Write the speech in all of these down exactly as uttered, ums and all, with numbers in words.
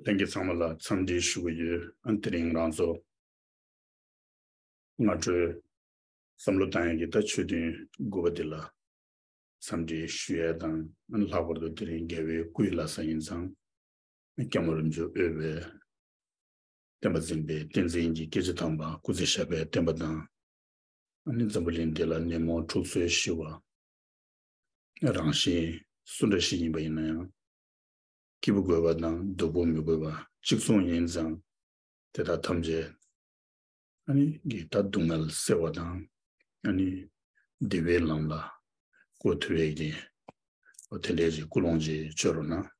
ལྷན་རྒྱས་ཚང་མ་ལ་འཚམས་འདྲི་ཞུ་གི་ཡོད། ཨ་དེ་རིང་རང་ཚོ་སྔ་དྲོའི་བསམ་བློ་བཏང་ཡག་གི་ད་ཆོས་ཐུན་དགུ་པ་འདི་ལ་འཚམས་འདྲི་ཞུ་ཡག་དང་། ཨ་ལྷག་པར་དུ་དེ་རིང་རྒྱལ་བའི་སྐུའི་བླ་གཟའ་ཡིན་ཙང་། སྐྱབས་མགོན་རིན་པོ་ཆེ་དབུས་པའི་བསྟན་པ་འཛིན་པའི་བསྟན་འཛིན་གྱི་སྐྱེས་ཆེན་དམ་པ་སྐུ་ཚེ་ཞབས་པད་བརྟན་པ་དང་། ཨ་ནི་འཛམ་བུ་གླིང་འདི་ལ་ནད་མུག་འཁྲུག་རྩོད་ཞི་བ། རང་བཞིན་སུ་འདྲ་ཞིག་ཡིན་པ་ཡིན་ན་ཡང་། སྐྱིད་པོ་དགོས་པ་དང་སྡུག་པོ་མི་དགོས་པ་གཅིག་མཚུངས་ཡིན་ཙང་། དེ་དག་ཐམས་ཅད་ཨ་ནི་གི་ད་སྡུག་བསྔལ་སེལ་བ་དང་། ཨ་ནི་བདེ་བའི་ལམ་ལ་བཀོད་ཐུབ་ཡག་གི་འོ་དེ་འདྲའི་ཅིག་ཀུན་སློང་ཅིག་བཅོས་རོགས་གནང་།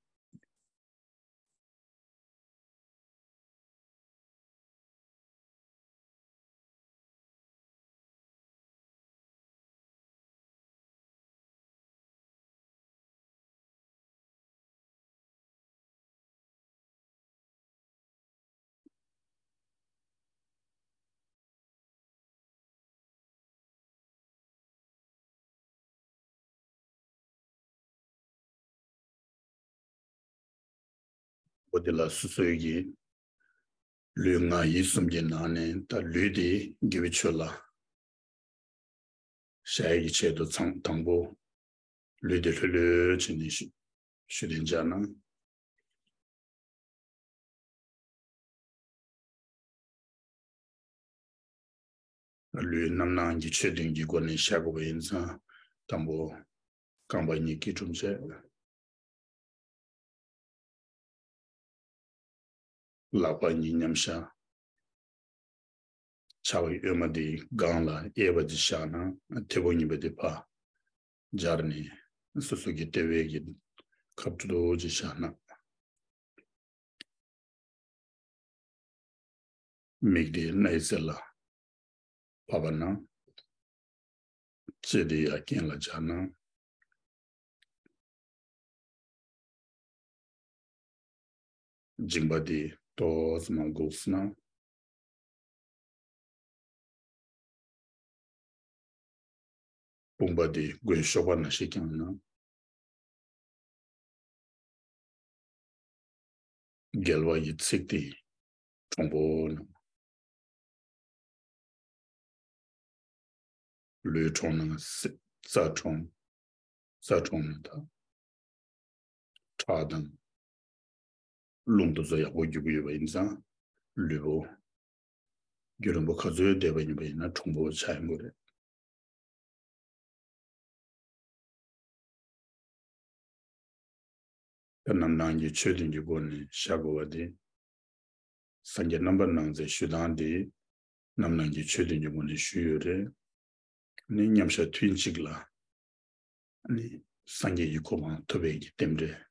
འོ་དེ་ལ་སོ་སོའི་གི་ལུས་ངག་ཡིད་གསུམ་གྱི་ནང་ནས་ད་ལུས་དེ་དགེ་བའི་ཆོས་ལ་བཞག་ཡག་གི་ཆེད་དུ་ཚང་དང་པོ་ལུས་དེ་ལྷོད་ལྷོད་བྱས་ནས་ཞུ་ཞུ་དན་བྱ་ན། ལུས་རྣམ་སྣང་གི་ཆོས་བདུན་གྱི་སྒོ་ནས་བཞག་དགོས་པ་ཡིན་ཙང་། དང་པོ་རྐང་པ་གཉིས་སྐྱིལ་ཀྲུང་བྱས། ལག་པ་གཉིས་མཉམ་བཞག་ཕྱག་གི་གཡོན་མ་དེ་སྒང་ལ་གཡས་པ་དེ་བཞག་ན། མཐེ་བོ་གཉིས་པ་དེ་ཕར་སྦྱར་ནས་སོ་སོ་གི་ལྟེ་བའི་གི་ཁ་ཐུག་ཅིག་བཞག་ན། མིག་དེ་སྣའི་རྩེ་ལ་ཕབ་པ་ན། ལྕེ་དེ་ཡར་རྐན་ལ་སྦྱར་ན། མཇིང་པ་དེ་ཏོག་ཙམ་སྒུགས་ན། དཔུང་པ་དེ་མགོའི་གཤོག་པ་ནང་བཞིན་བརྐྱངས་ན། རྒྱལ་བ་ཡི་ཚིག་དེ་གྲུང་པོ་ན། ལུས་གྲུང་ན་རྩ་གྲུང་། རྩ་གྲུང་ན་ད་ཁྲག་དང་རླུང་དེ་ཚོ་ཡག་པོ་རྒྱུག་གི་ཡོད་པ་ཡིན་ཙང་། ལུས་པོ་རྒྱུན་རིང་པོ་ག་ཚོད་བསྡད་པ་ཡིན་པ་ཡིན་ན་གྲུང་པོ་ཆགས་ཡོང་གི་རེད། ད་རྣམ་སྣང་གི་ཆོས་བདུན་གྱི་སྒོ་ནས་བཞག་དགོས་པ་དེ། སངས་རྒྱས་རྣམ་པར་སྣང་མཛད་ཞུ་སྟངས་དེ་རྣམ་སྣང་གི་ཆོས་བདུན་གྱི་སྒོ་ནས་ཞུས་ཡོད་རེད། ནི་མཉམ་བཞག་ཐུན་གཅིག་ལ་ནི་སངས་རྒྱས་ཀྱི་གོ་འཕང་ཐོབ་པའི་གི་རྟེན་འབྲེལ།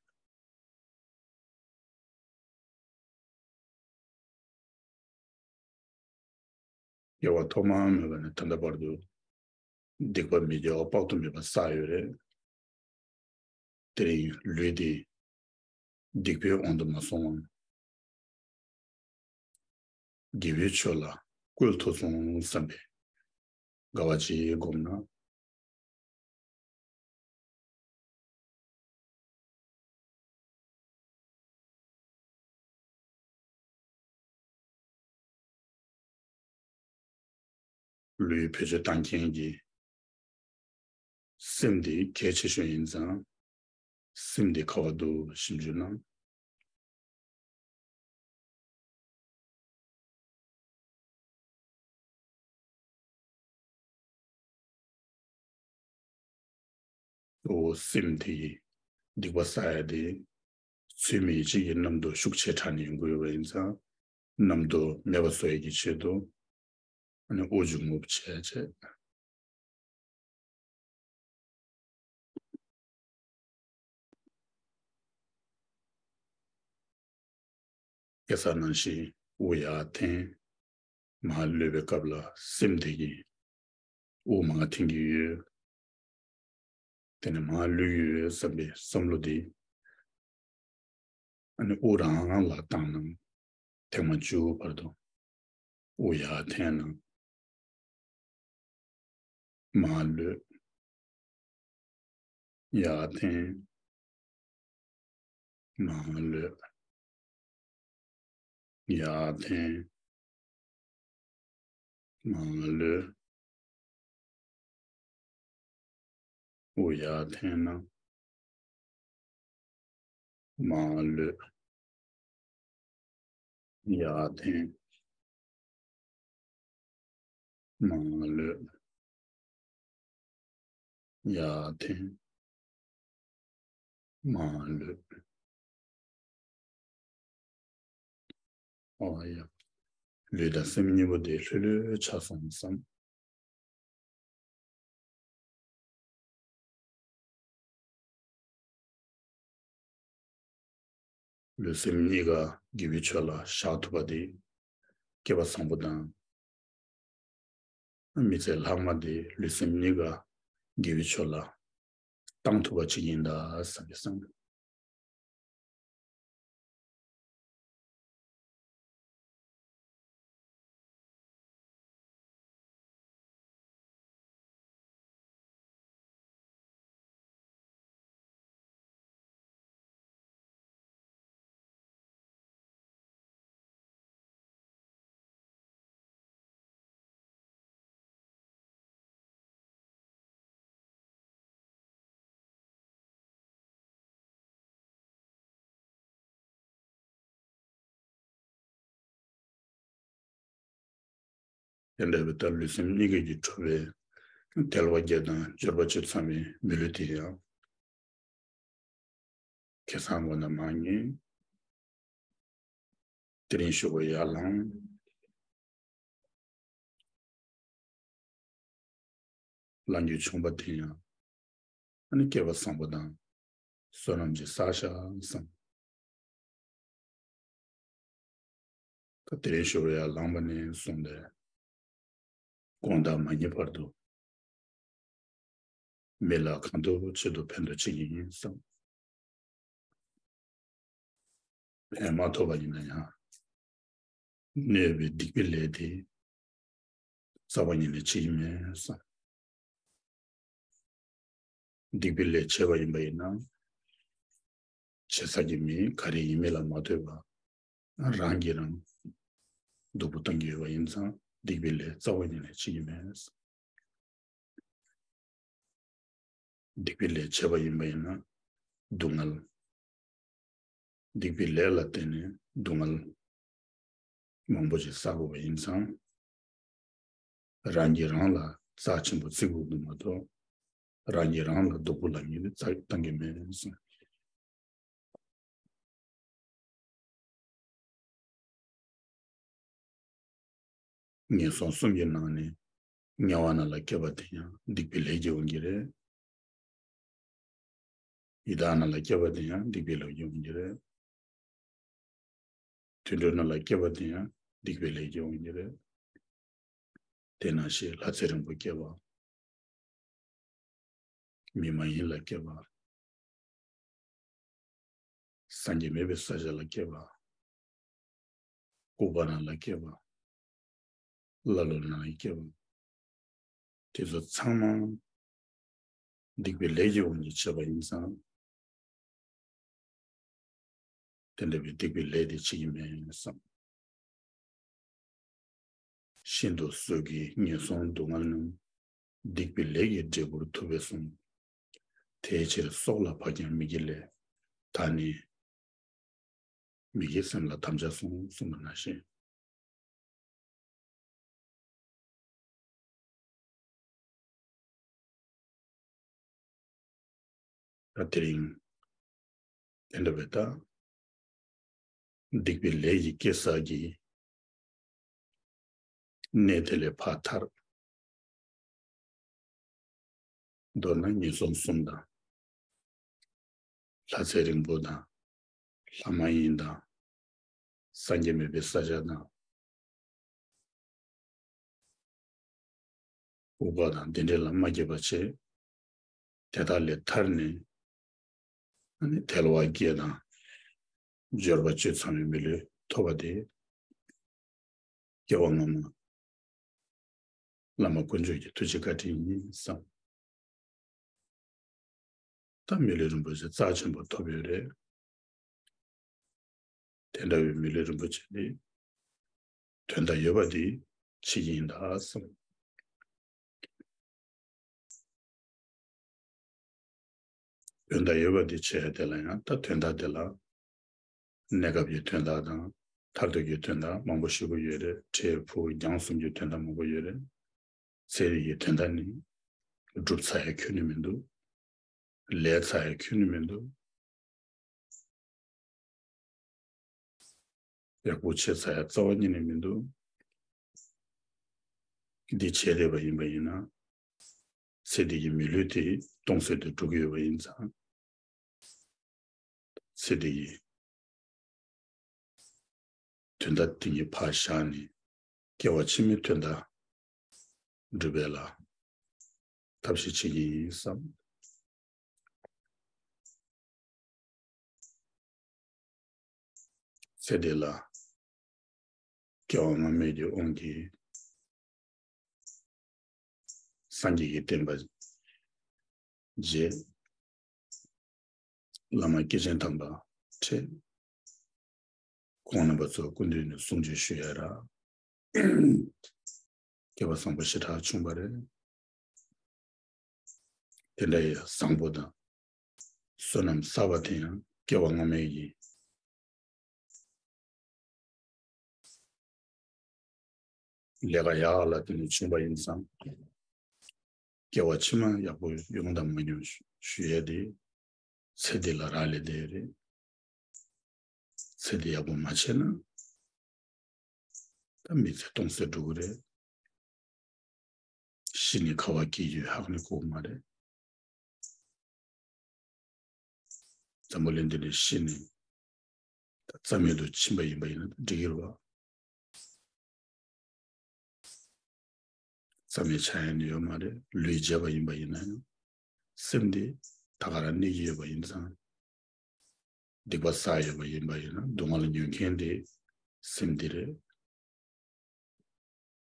སྐྱེ་བ་ཐོག་མ་མེད་པ་ནས་ད་ལྟ་བར་དུ་སྡིག་པ་མི་དགེ་བ་དཔག་ཏུ་མེད་པ་བསགས་ཡོད་རེད། དེ་རིང་ལུས་འདི་སྡིག་པའི་དབང་དུ་མ་སོང་བ། དགེ་བའི་ཆོས་ལ་བཀོལ་ཐུབ་སོང་བསམ་པའི་དགའ་བ་ཅིག་སྒོམ་ན། ལུས་བེད་སྤྱོད་བཏང་མཁན་གྱི་སེམས་འདི་གལ་ཆེ་ཤོས་ཡིན་ཙང་། སེམས་འདི་ག་པར་འདུག་ཞིབ་འཇུག་གནང་། གཙོ་བོ་སེམས་དེ་ཡི་སྡིག་པ་བསགས་ཡ་དེ། ཚུལ་མིན་ཡིད་བྱེད་ཀྱི་རྣམ་རྟོག་ཤུགས་ཆེ་དྲགས་ནས་ཡོང་གི་ཡོད་པ་ཡིན་ཙང་། རྣམ་རྟོག་མེད་པ་བཟོ་ཡ་གི་ཆེད་དུ། ཨ་ནི་དབུགས་འབྱུང་རྔུབ་བྱས་བྱས། སྐྱེ་ས་ནང་བཞིན་དབུགས་ཡར་འཐེན། མར་ལུས་པའི་སྐབས་ལ་སེམས་དེ་གིས་དབུགས་མར་འཐེན་གྱི་ཡོད། དེ་ནས་མར་ལུས་ཀྱི་ཡོད་བསམ་པའི་བསམ་བློ་དེ། ཨ་ནི་དབུགས་རང་ལ་བཏང་ན། ཐེངས་མ་བཅུ་བར་དུ་དབུགས་ཡར་འཐེན་ན། མར་ལུས། ཡར་འཐེན། མར་ལུས། ཡར་འཐེན། མར་ལུས། དབུགས་ཡར་འཐེན་ན་མར་ལུས། ཡར་འཐེན། མར་ལུས། ཡར་འཐེན། མར་ལུས། ཨོ་ཡ། ལུས་དང་སེམས་གཉིས་པོ་དེ་ལྷོད་ལྷོད་ཆགས་སོང་བསམ། ལུས་སེམས་གཉིས་ཀ་དགེ་བའི་ཕྱོགས་ལ་བཞག་ཐུབ་པ་དེ་སྐལ་པ་བཟང་པོ་དང་། མི་ཚེ་ལྷག་མ་དེ་ལུས་སེམས་གཉིས་ཀ་དགེ་བའི་ཕྱོགས་ལ་བཏང་ཐུབ་པ་ཅིག་ཡིན་ད་བསམ་གྱི་སོང་། དེ་འདྲ་བའི་ལྟར་ལུས་སེམས་གཉིས་ཀྱི་གྲུབ་པའི་དལ་བ་བརྒྱད་དང་འབྱོར་པ་བཅུ་ཚང་བའི་མི་ལུས་དེ་ཡང་ཁེ་བཟང་ངོ་ན་མ་ངེས། དེ་རིང་ཞུ་བ་ཡར་ལངས། ལངས་རྒྱུ་བྱུང་བ་དེ་ཡང་ཨ་ནི་སྐལ་པ་བཟང་པོ་དང་བསོད་ནམས་ཀྱི་བསགས་བཞག་བསམ། ད་དེ་རིང་ཞུ་བ་ཡར་ལངས་པ་ནས་བཟུང་སྟེ་དགོང་དག་མ་ཉལ་བར་དུ་མི་ལ་གང་ཐུབ་ཅི་ཐུབ་ཕན་ཐོགས་ཅིག་ཡིན་བསམ། ཕན་མ་ཐོགས་པ་ཡིན་ན་ཡང་གནོད་པའི་སྡིག་པའི་ལས་དེ་རྩ་བ་ཉིད་ནས་བྱེད་ཀྱི་མེད་བསམ། སྡིག་པའི་ལས་བྱས་པ་ཡིན་པ་ཡིན་ན། བྱེད་ས་ཀྱི་མི་ག་རེ་ཡིན་མིན་ལ་མ་ལྟོས་པར་རང་གིས་རང་སྡུག་པོ་གཏོང་གི་ཡོད་པ་ཡིན་ཙང་སྡིག་པའི་ལས་རྩ་བ་ཉིད་ནས་བྱེད་ཀྱི་མེད། སྡིག་པའི་ལས་བྱས་པ་ཡིན་པ་ཡིན་ན་སྡུག་བསྔལ། སྡིག་པའི་ལས་ལ་བརྟེན་ནས་སྡུག་བསྔལ་མང་པོ་ཞིག་བསགས་དགོས་པ་ཡིན་ཙང་། རང་གིས་རང་ལ་རྩ་ཆེན་པོ་བརྩི་དགོས་ཀྱི་མ་གཏོགས། རང་གིས་རང་ལ་སྡུག་པོ་ལབ་མཁན་དེ་རྩ་བཏང་གི་མེད་གསུངས། ངན་སོང་གསུམ་གྱི་ནང་ནས་དམྱལ་བ་ནང་ལ་སྐྱེས་པ་དེ་ཡང་སྡིག་པའི་ལས་ཀྱིས་འོང་གི་རེད། ཡི་དྭགས་ནང་ལ་སྐྱེས་པ་དེ་ཡང་སྡིག་པའི་ལས་ཀྱིས་འོང་གི་རེད། དུད་འགྲོ་ནང་ལ་སྐྱེས་པ་དེ་ཡང་སྡིག་པའི་ལས་ཀྱིས་འོང་གི་རེད། དེ་ནང་བཞིན་ལྷ་ཚེ་རིང་པོ་སྐྱེས་པ། མི་མ་ཡིན་ལ་སྐྱེས་པ། སངས་རྒྱས་མེད་པའི་ས་ཆ་ལ་སྐྱེས་པ། ལྐུགས་པ་ནང་ལ་སྐྱེས་པ། ཀླ་ཀློ་ནང་ལ་སྐྱེས་པ། དེ་ཚོ་ཚང་མ་སྡིག་པའི་ལས་ཀྱི་དབང་གིས་བྱས་པ་ཡིན་ཙང་། དེ་འདྲ་བའི་སྡིག་པའི་ལས་དེ་བྱེད་ཀྱི་མེད་བསམ། ཤིན་ཏུ་གཟུགས་ཀྱི་ངན་སོང་སྡུག་བསྔལ་རྣམས། སྡིག་པའི་ལས་ཀྱི་འབྲས་བུར་ཐུབ་པས་གསུངས། དེའི་ཕྱིར་སྲོག་ལ་བབ་ཀྱང་མི་བགྱིད་ལས། ད་ནི་མི་བགྱིད་སེམས་ལ་དམ་བཅའ་སྲུངས་གསུངས་པ་ནང་བཞིན། ད་དེ་རིང་དེ་འདྲ་བའི་ད་སྡིག་པའི་ལས་ཀྱི་སྐྱེ་ས་ཀྱི་གནས་དེ་ལས་ཕར་ཐར། མདོར་ན་ངན་སོང་གསུམ་དང་། ལྷ་ཚེ་རིང་པོ་དང་། ལྷ་མ་ཡིན་དང་། སངས་རྒྱས་མེད་པའི་ས་ཆ་དང་། ལྐུགས་པ་དང་དེ་འདྲ་ལ་མ་སྐྱེས་པ་བྱས། དེ་དག་ལས་ཐར་ནས། ཨ་ནི་དལ་བ་བརྒྱད་དང་། འབྱོར་པ་བཅུ་ཚང་བའི་མི་ལུས་ཐོབ་པ་དེ། སྐྱེ་བ་སྔ་མ་བླ་མ་དཀོན་མཆོག་གི་ཐུགས་རྗེ་བཀའ་དྲིན་ཡིན་བསམ། ད་མི་ལུས་རིན་པོ་ཆེ་རྩ་ཆེན་པོ་ཐོབ་ཡོད་རེད། དེ་འདྲ་བའི་མི་ལུས་རིན་པོ་ཆེ་འདི་ དོན་དག་ཡོད་པ་དེ་བྱེད་ཀྱི་ཡིན་ད་བསམ། དོན་དག་ཡོད་པ་དེ་བྱེད་ཡ་དེ་ལ་ཡང་ད་དོན་དག་དེ་ལ་གནས་སྐབས་ཀྱི་དོན་དག་དང་མཐར་ཐུག་གི་དོན་དག་མང་པོ་ཞིག་ཡོད་རེད། འཕྲལ་ཕུགས་རྒྱང་གསུམ་གྱི་དོན་དག་མང་པོ་ཡོད་རེད། ཚེ་རིང་གི་དོན་དག་ནི་སྒྲུབ་ཚར་ཡ་ཁྱོན་ནས་མི་འདུག་ལས་ཚར་ཡ་ཁྱོན་ནས་མི་འདུག་ཡག་པོ་བྱས་ཚར་ཡ་རྩ་བ་ཉིད་ནས་མི་འདུག་འདི་བྱས་བསྡད་པ་ཡིན་པ་ཡིན་ན། ཚེ་འདི་གི་མི་ལུས་དེ་སྟོང་ཟད་དུ་འགྲོ་གི་ཡོད་པ་ཡིན་ཙང་། ཚེ་འདི་གི་དོན་དག་དེ་ཉིད་ཕར་བཞག་ནས་སྐྱེ་བ་ཕྱི་མའི་དོན་དག་སྒྲུབ་པའི་ལ་ཐབས་ཤེས་བྱེད་ཀྱི་ཡིན་བསམ། ཚེ་འདི་ལ་སྐྱེ་བ་སྔ་མའི་གི་དབང་གིས་སངས་རྒྱས་ཀྱི་བསྟན་པ་རྗེ་བླ་མ་སྐྱེས་ཆེན་དམ་པ་ཁྲིད། ཁོང་རྣམ་པ་ཚོ་སྐུ་མདུན་ནས་གསུང་ཆོས་ཞུ་ཡ་ར། སྐལ་བ་བཟང་པོ་ཞེ་དྲག་བྱུང་བ་རེད། དེ་འདྲ་ཡི་བཟང་པོ་དང་བསོད་ནམས་བསགས་པ་དེ་ཡང་སྐྱེ་བ་སྔ་མའི་ཡི་ལས་ཀ་ཡག་ལ་བརྟེན་ནས་བྱུང་བ་ཡིན་ཙང་། སྐྱེ་བ་ཕྱི་མ་ཡག་པོ་ཡོང་དང་མ་ཡོང་ཞུ་ཞུ་ཡས་དེ་ཚེ་འདི་ལ་རག་ལས་བསྡད་རེད། ཚེ་འདི་ཡག་པོ་མ་བྱས་ན་ད་མི་ཚེ་སྟོང་ཟད་འགྲོ་གི་རེད། ཤི་ནས་ཁ་བ་སྐྱེ་རྒྱུའི་ཧ་གོ་གི་མ་རེད། འཛམ་བུ་གླིང་འདི་ནས་ཤི་ནས་ད་རྩ་མེད་དུ་ཕྱིན་པ་ཡིན་པ་ཡིན་ན་འགྲིག་གི་རེད་བ། རྩ་མེད་ཆགས་ཡ་ནི་ཡོད་མ་རེད། ལུས་བརྗེད་པ་ཡིན་པ་ཡིན་ན་ཡང་སེམས་འདི་ད་ག་རང་གནས་ཀྱི་ཡོད་པ་ཡིན་ཙང་། སྡིག་པ་བསགས་ཡོད་པ་ཡིན་པ་ཡིན་ན་སྡུག་བསྔལ་མྱོང་མཁན་དེ་སེམས་འདི་རེད།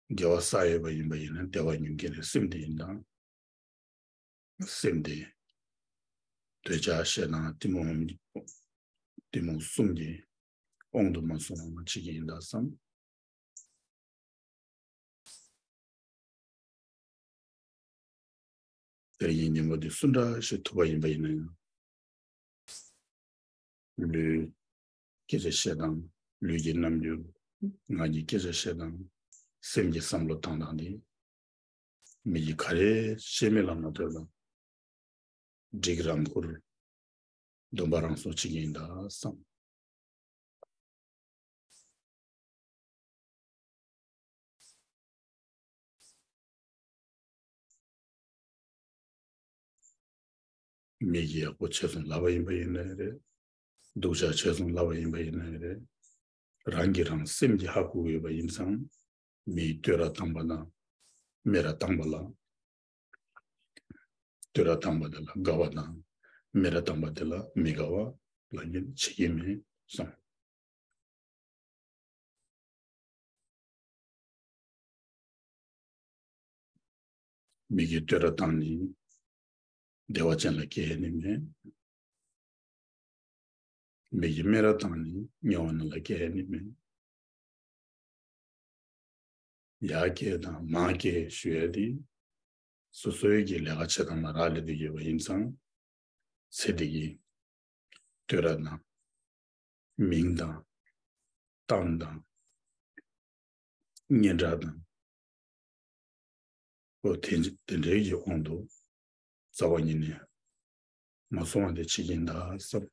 དགེ་བ་བསགས་ཡོད་པ་ཡིན་པ་ཡིན་ན་བདེ་བ་མྱོང་མཁན་དེ་སེམས་འདི་ཡིན་དང་། སེམས་འདི་འདོད་ཆགས་ཞེ་སྡང་གཏི་མུག་གཏི་མུག་གསུམ་གྱི་དབང་དུ་མ་སོང་བ་ཅིག་ཡིན་དང་བསམ། དེ་ཡི་ཉིན་མོ་འདི་སུ་འདྲ་ཞིག་ཐུག་པ་ཡིན་པ་ཡིན་ན་ཡང་། ལུས་སྐད་ཆ་བཤད་སྟངས། ལུས་ཀྱི་རྣམ་འགྱུར། ངག་གི་སྐད་ཆ་བཤད་སྟངས། སེམས་ཀྱི་བསམ་བློ་བཏང་སྟངས་འདི་མི་གིས་ག་རེ་བཤད་མིན་ལ་མ་ལྟོས་པར་འགྲིག་རང་ཁུར་སྡོམ་པ་རང་སོར་བྱེད་ཀྱི་ཡིན་ད་བསམ། མི་གིས་ཡག་པོ་བྱས་སོང་ལབ་པ་ཡིན་པ་ཡིན་ནའི་རེད། སྡུག་ཅག་བྱས་སོང་ལབ་པ་ཡིན་པ་ཡིན་ནའི་རེད། རང་གིས་རང་སེམས་ཀྱིས་ཧ་གོ་གི་ཡོད་པ་ཡིན་ཙང་། མིས་བསྟོད་ར་བཏང་པ་དང་སྨད་ར་བཏང་པ་ལ། བསྟོད་ར་བཏང་པ་དེ་ལ་དགའ་བ་དང་། སྨད་ར་བཏང་པ་དེ་ལ་མི་དགའ་བ་ལབ་མཁན་བྱེད་ཀྱི་མེད་བསམ། མི་གིས་བསྟོད་ར་བཏང་ནི་བདེ་བ་ཅན་ལ་སྐྱེ་ནི་མེད། མི་གིས་སྨད་ར་བཏང་ནི་དམྱལ་བ་ནང་ལ་སྐྱེ་ནི་མེད། ཡར་སྐྱེ་དང་མར་སྐྱེ་ཞུ་ཡ་དེ་སོ་སོའི་གི་ལས་ཀ་བྱེད་སྟངས་ལ་རག་ལས་དུ་ཡོད་པ་ཡིན་ཙང་། ཚེ་འདི་གི་བསྟོད་ར་དང་མིང་དང་གཏམ་དང་སྙན་གྲགས་དང་། ཨོ་དེ་དེ་འདྲའི་གི་དབང་དུ་རྩ་བ་ཉིད་ནས་མ་སོང་བ་དེ་བྱེད་ཀྱིན་གདའ་བསམ།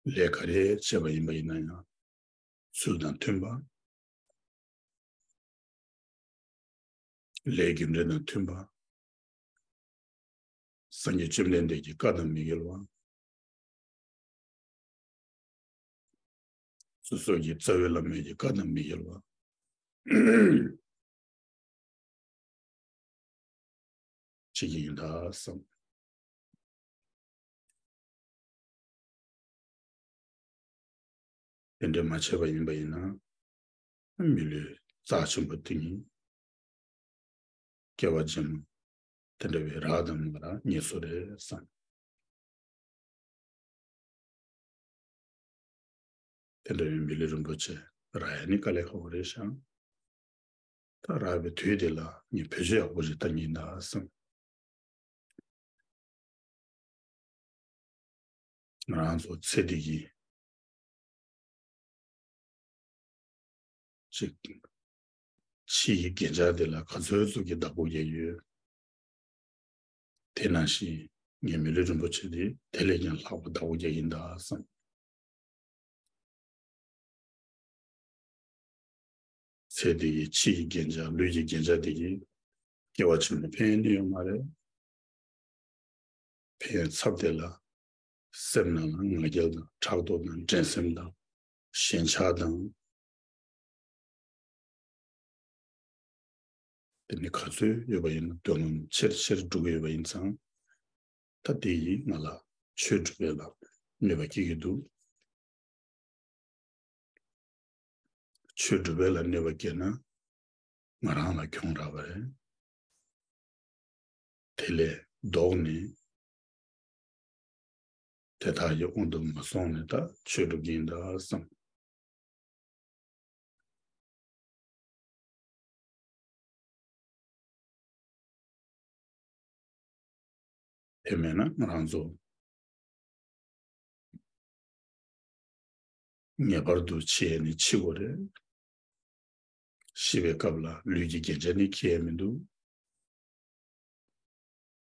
ལས་ག་རེ་བྱས་པ་ཡིན་པ་ཡིན་ན་ཡང་ཚུལ་དང་མཐུན་པ། ལས་རྒྱུ་འབྲས་དང་མཐུན་པ། སངས་རྒྱས་བཅོམ་ལྡན་འདས་ཀྱི་བཀའ་དང་མི་འགལ་བ། སོ་སོ་གི་རྩ་བའི་བླ་མའི་གི་བཀའ་དང་མི་འགལ་བ། བྱེད་ཀྱི་ཡིན་ད་བསམ། དེ་འདྲ་མ་བྱས་པ་ཡིན་པ་ཡིན་ན། མི་ལུས་རྩ་ཆེན་པོ་དེ་ཉིད་སྐྱེ་བ་རྗེས་མ་དེ་འདྲ་བའི་རག་དང་མ་རག་ངེས་སོ་རེད་བསམ། དེ་འདྲ་བའི་མི་ལུས་རིན་པོ་ཆེ་རག་ཡ་ནི་དཀའ་ལས་ཁག་པོ་རེད་ཤག་ད་རག་པའི་དུས་དེ་ལ་ངས་བེད་སྤྱོད་ཡག་པོ་ཞིག་བཏང་གི་ཡིན་ད་བསམ། ང་རང་ཚོ་ཚེ་འདི་གི་ཅིག་ཕྱི་ཡི་རྒྱན་ཆ་དེ་ལ་ག་ཚོད་ཙམ་གྱི་བདག་པོ་རྒྱག་གི་ཡོད། དེ་ནང་བཞིན་ངའི་མི་ལུས་རིན་པོ་ཆེ་དེ་དེ་ལས་ཀྱང་ལྷག་པ་བདག་པོ་རྒྱག་གི་ཡིན་ད་བསམ། ཚེ་འདི་ཡི་ཕྱི་ཡི་རྒྱན་ཆ་ལུས་ཀྱི་རྒྱན་ཆ་འདི་ཡིས་སྐྱེ་བ་ཕྱི་མ་ཕན་ནི་ཡོད་མ་རེད། ཕན་ཡོན་ཚབ་དེ་ལ་སེམས་ནང་ལ་ང་རྒྱལ་དང་ཕྲག་དོག་དང་འགྲན་སེམས་དང་ཞེན་ཆགས་དང་དེ་ནི་ག་ཚོད་ཡོད་པ་ཡིན་ན་འདོད་རྔམ་ཆེར་ཆེར་འགྲོ་གི་ཡོད་པ་ཡིན་ཙང་། ད་དེ་ཡིས་ང་ལ་ཆོས་སྒྲུབ་པའི་ལ་གནོད་པ་སྐྱེལ་གྱི་འདུག་ཆོས་སྒྲུབ་པའི་ལ་གནོད་པ་སྐྱེལ་ན་ང་རང་ལ་གྱོང་རག་པ་རེད། དེ་ལས་ལྡོག་ནས་དེ་དག་གི་དབང་དུ་མ་སོང་ནས་ད་ཆོས་སྒྲུབ་ཀྱི་ཡིན་ད་བསམ། དེ་མེད་ན་ང་རང་ཚོ་ངེས་པར་དུ་འཆི་ཡས་ནི་འཆི་དགོས་རེད། ཤི་བའི་སྐབས་ལ་ལུས་ཀྱི་རྒྱན་ཆ་ནི་འཁྱེར་ཡས་མི་འདུག་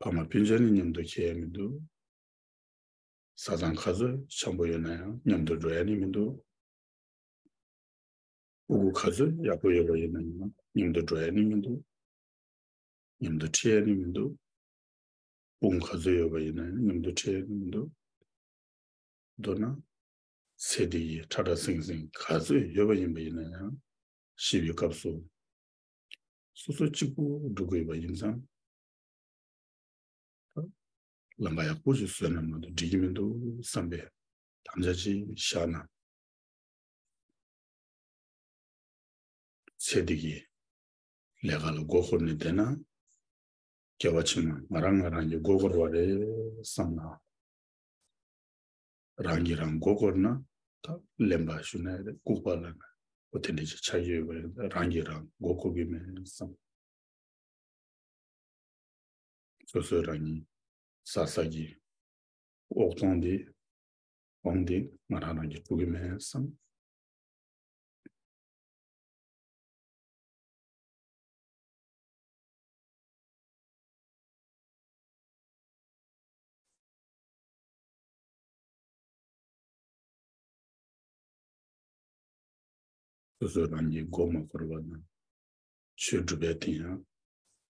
ཕ་མ་སྤུན་མཆེད་ནི་མཉམ་དུ་འཁྱེར་ཡས་མི་འདུག་བཟའ་ཚང་ག་ཚོད་འཆམ་པོ་ཡོད་ན་ཡང་མཉམ་དུ་འགྲོ་ཡ་ནི་མི་འདུག་ཕྲུ་གུ་ག་ཚོད་ཡག་པོ་ཡོད་པ་ཡིན་ན་ཡང་མཉམ་དུ་འགྲོ་ཡ་ནི་མི་འདུག་མཉམ་དུ་ཁྲིད་ཡ་ནི་མི་འདུག་དཔུང་ག་ཚོད་ཡོད་པ་ཡིན་ན་ཡང་མཉམ་དུ་ཁྲིད་ཡ་ནི་མི་འདུག་མདོར་ན། ཚེ་འདི་ཡི་ཁྲ་ཁྲ་ཟིང་ཟིང་ག་ཚོད་ཡོད་པ་ཡིན་པ་ཡིན་ན་ཡང་། ཤི་བའི་སྐབས་སུ། སོ་སོ་གཅིག་པུ་འགྲོ་དགོས་པ་ཡིན་ཙང་། ལམ་ཁ་ཡག་པོ་ཞིག་བཟོས་ན་མ་གཏོགས་འགྲིག་གི་མི་འདུག་བསམ་པའི་དམ་བཅའ་ཅིག་བཞག་ན། ཚེ་འདི་གི་ལས་ཀ་ལ་མགོ་འཁོར་ནས་བསྡད་ན། སྐྱེ་བ་ཕྱི་མ་ང་རང་ང་རང་གི་མགོ་འཁོར་བ་རེད་བསམ་ན། རང་གིས་རང་མགོ་སྐོར་ན་ད་གླེན་པ་ཞུ་ན་རེད། ལྐུགས་པ་ལབ་ན་འོ་དེ་འདྲ་ཅིག་ཆགས་ཀྱི་ཡོད་པ་རེད། རང་གིས་རང་མགོ་སྐོར་གྱི་མེད་བསམ། སོ་སོས་རང་ཉིད་བསགས་བསགས་ཀྱི་འོག་སྟོང་འདི་འོང་འདི་ང་རང་རང་གིས་སྒྲུབ་ཀྱི་མེད་བསམ། སོ་སོ་རང་གི་མགོ་མ་འཁོར་བ་ན། ཆོས་སྒྲུབ་པའི་དེ་ཡང་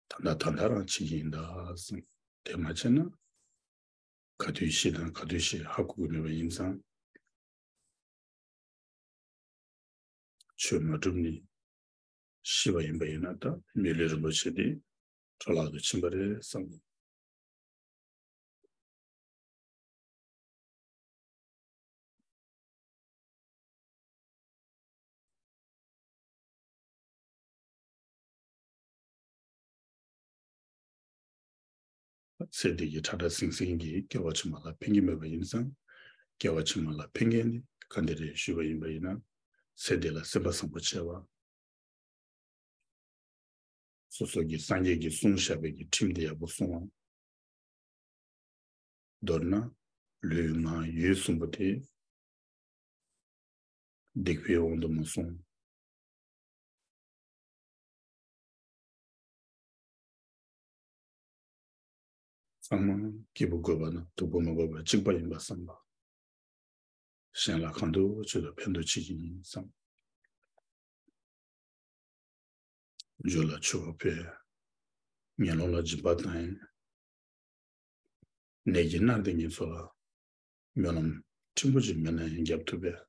ད་ལྟ་ད་ལྟ་རང་བྱེད་ཀྱི་ཡིན་ད་གསུངས། དེ་མ་བྱས་ན་ག་དུས་ཤི་དང་ག་དུས་ཤི་ཧ་གོ་གི་མེད་པ་ཡིན་ཙང་། ཆོས་མ་སྒྲུབ་ནས་ཤི་བ་ཡིན་པ་ཡིན་ན་ད་མི་ལུས་རིན་པོ་ཆེ་དེ་འཕྲོ་བརླག་ཏུ་ཕྱིན་པ་རེད་བསམ། ཚེ་འདི་གི་ཁྲ་ཁྲ་ཟིང་ཟིང་གིས་སྐྱེ་བ་ཕྱི་མ་ལ་ཕན་གྱི་མེད་པ་ཡིན་ཙང་། སྐྱེ་བ་ཕྱི་མ་ལ་ཕན་མཁན་ནི་ག་འདི་རེད་ཞུས་པ་ཡིན་པ་ཡིན་ན། ཚེ་འདི་ལ་སེམས་པ་བཟང་པོ་བྱས་པ། སོ་སོ་གི་སངས་རྒྱས་ཀྱིས་གསུངས་བཞག་པའི་གི་ཁྲིམས་དེ་ཡག་པོ་སྲུང་བ། མདོར་ན་ལུས་ངག་ཡིད་གསུམ་པོ་དེ་སྡིག་པའི་དབང་དུ་མ་སོང་། ཚང་མ་སྐྱིད་པོ་དགོས་པ་ན་སྡུག་པོ་མི་དགོས་པ་གཅིག་པ་ཡིན་པ་བསམ་པ། གཞན་ལ་གང་དུ་བྱེད་དུ་ཕན་དུ་བྱེད་ཀྱི་ཡིན་བསམ། རྒྱུ་ལ་མཆོད་པ་ཕུལ། ངན་སློང་ལ་སྦྱིན་པ་བཏང་ཡིན། ནད་ཀྱིས་མནར་ཏེ་ངེད་ཚོ་ལ་སྨོན་ལམ་ཕྲན་བུ་ཅིག་མེད་ན་ཡང་རྒྱབ་ཐུབ་པས།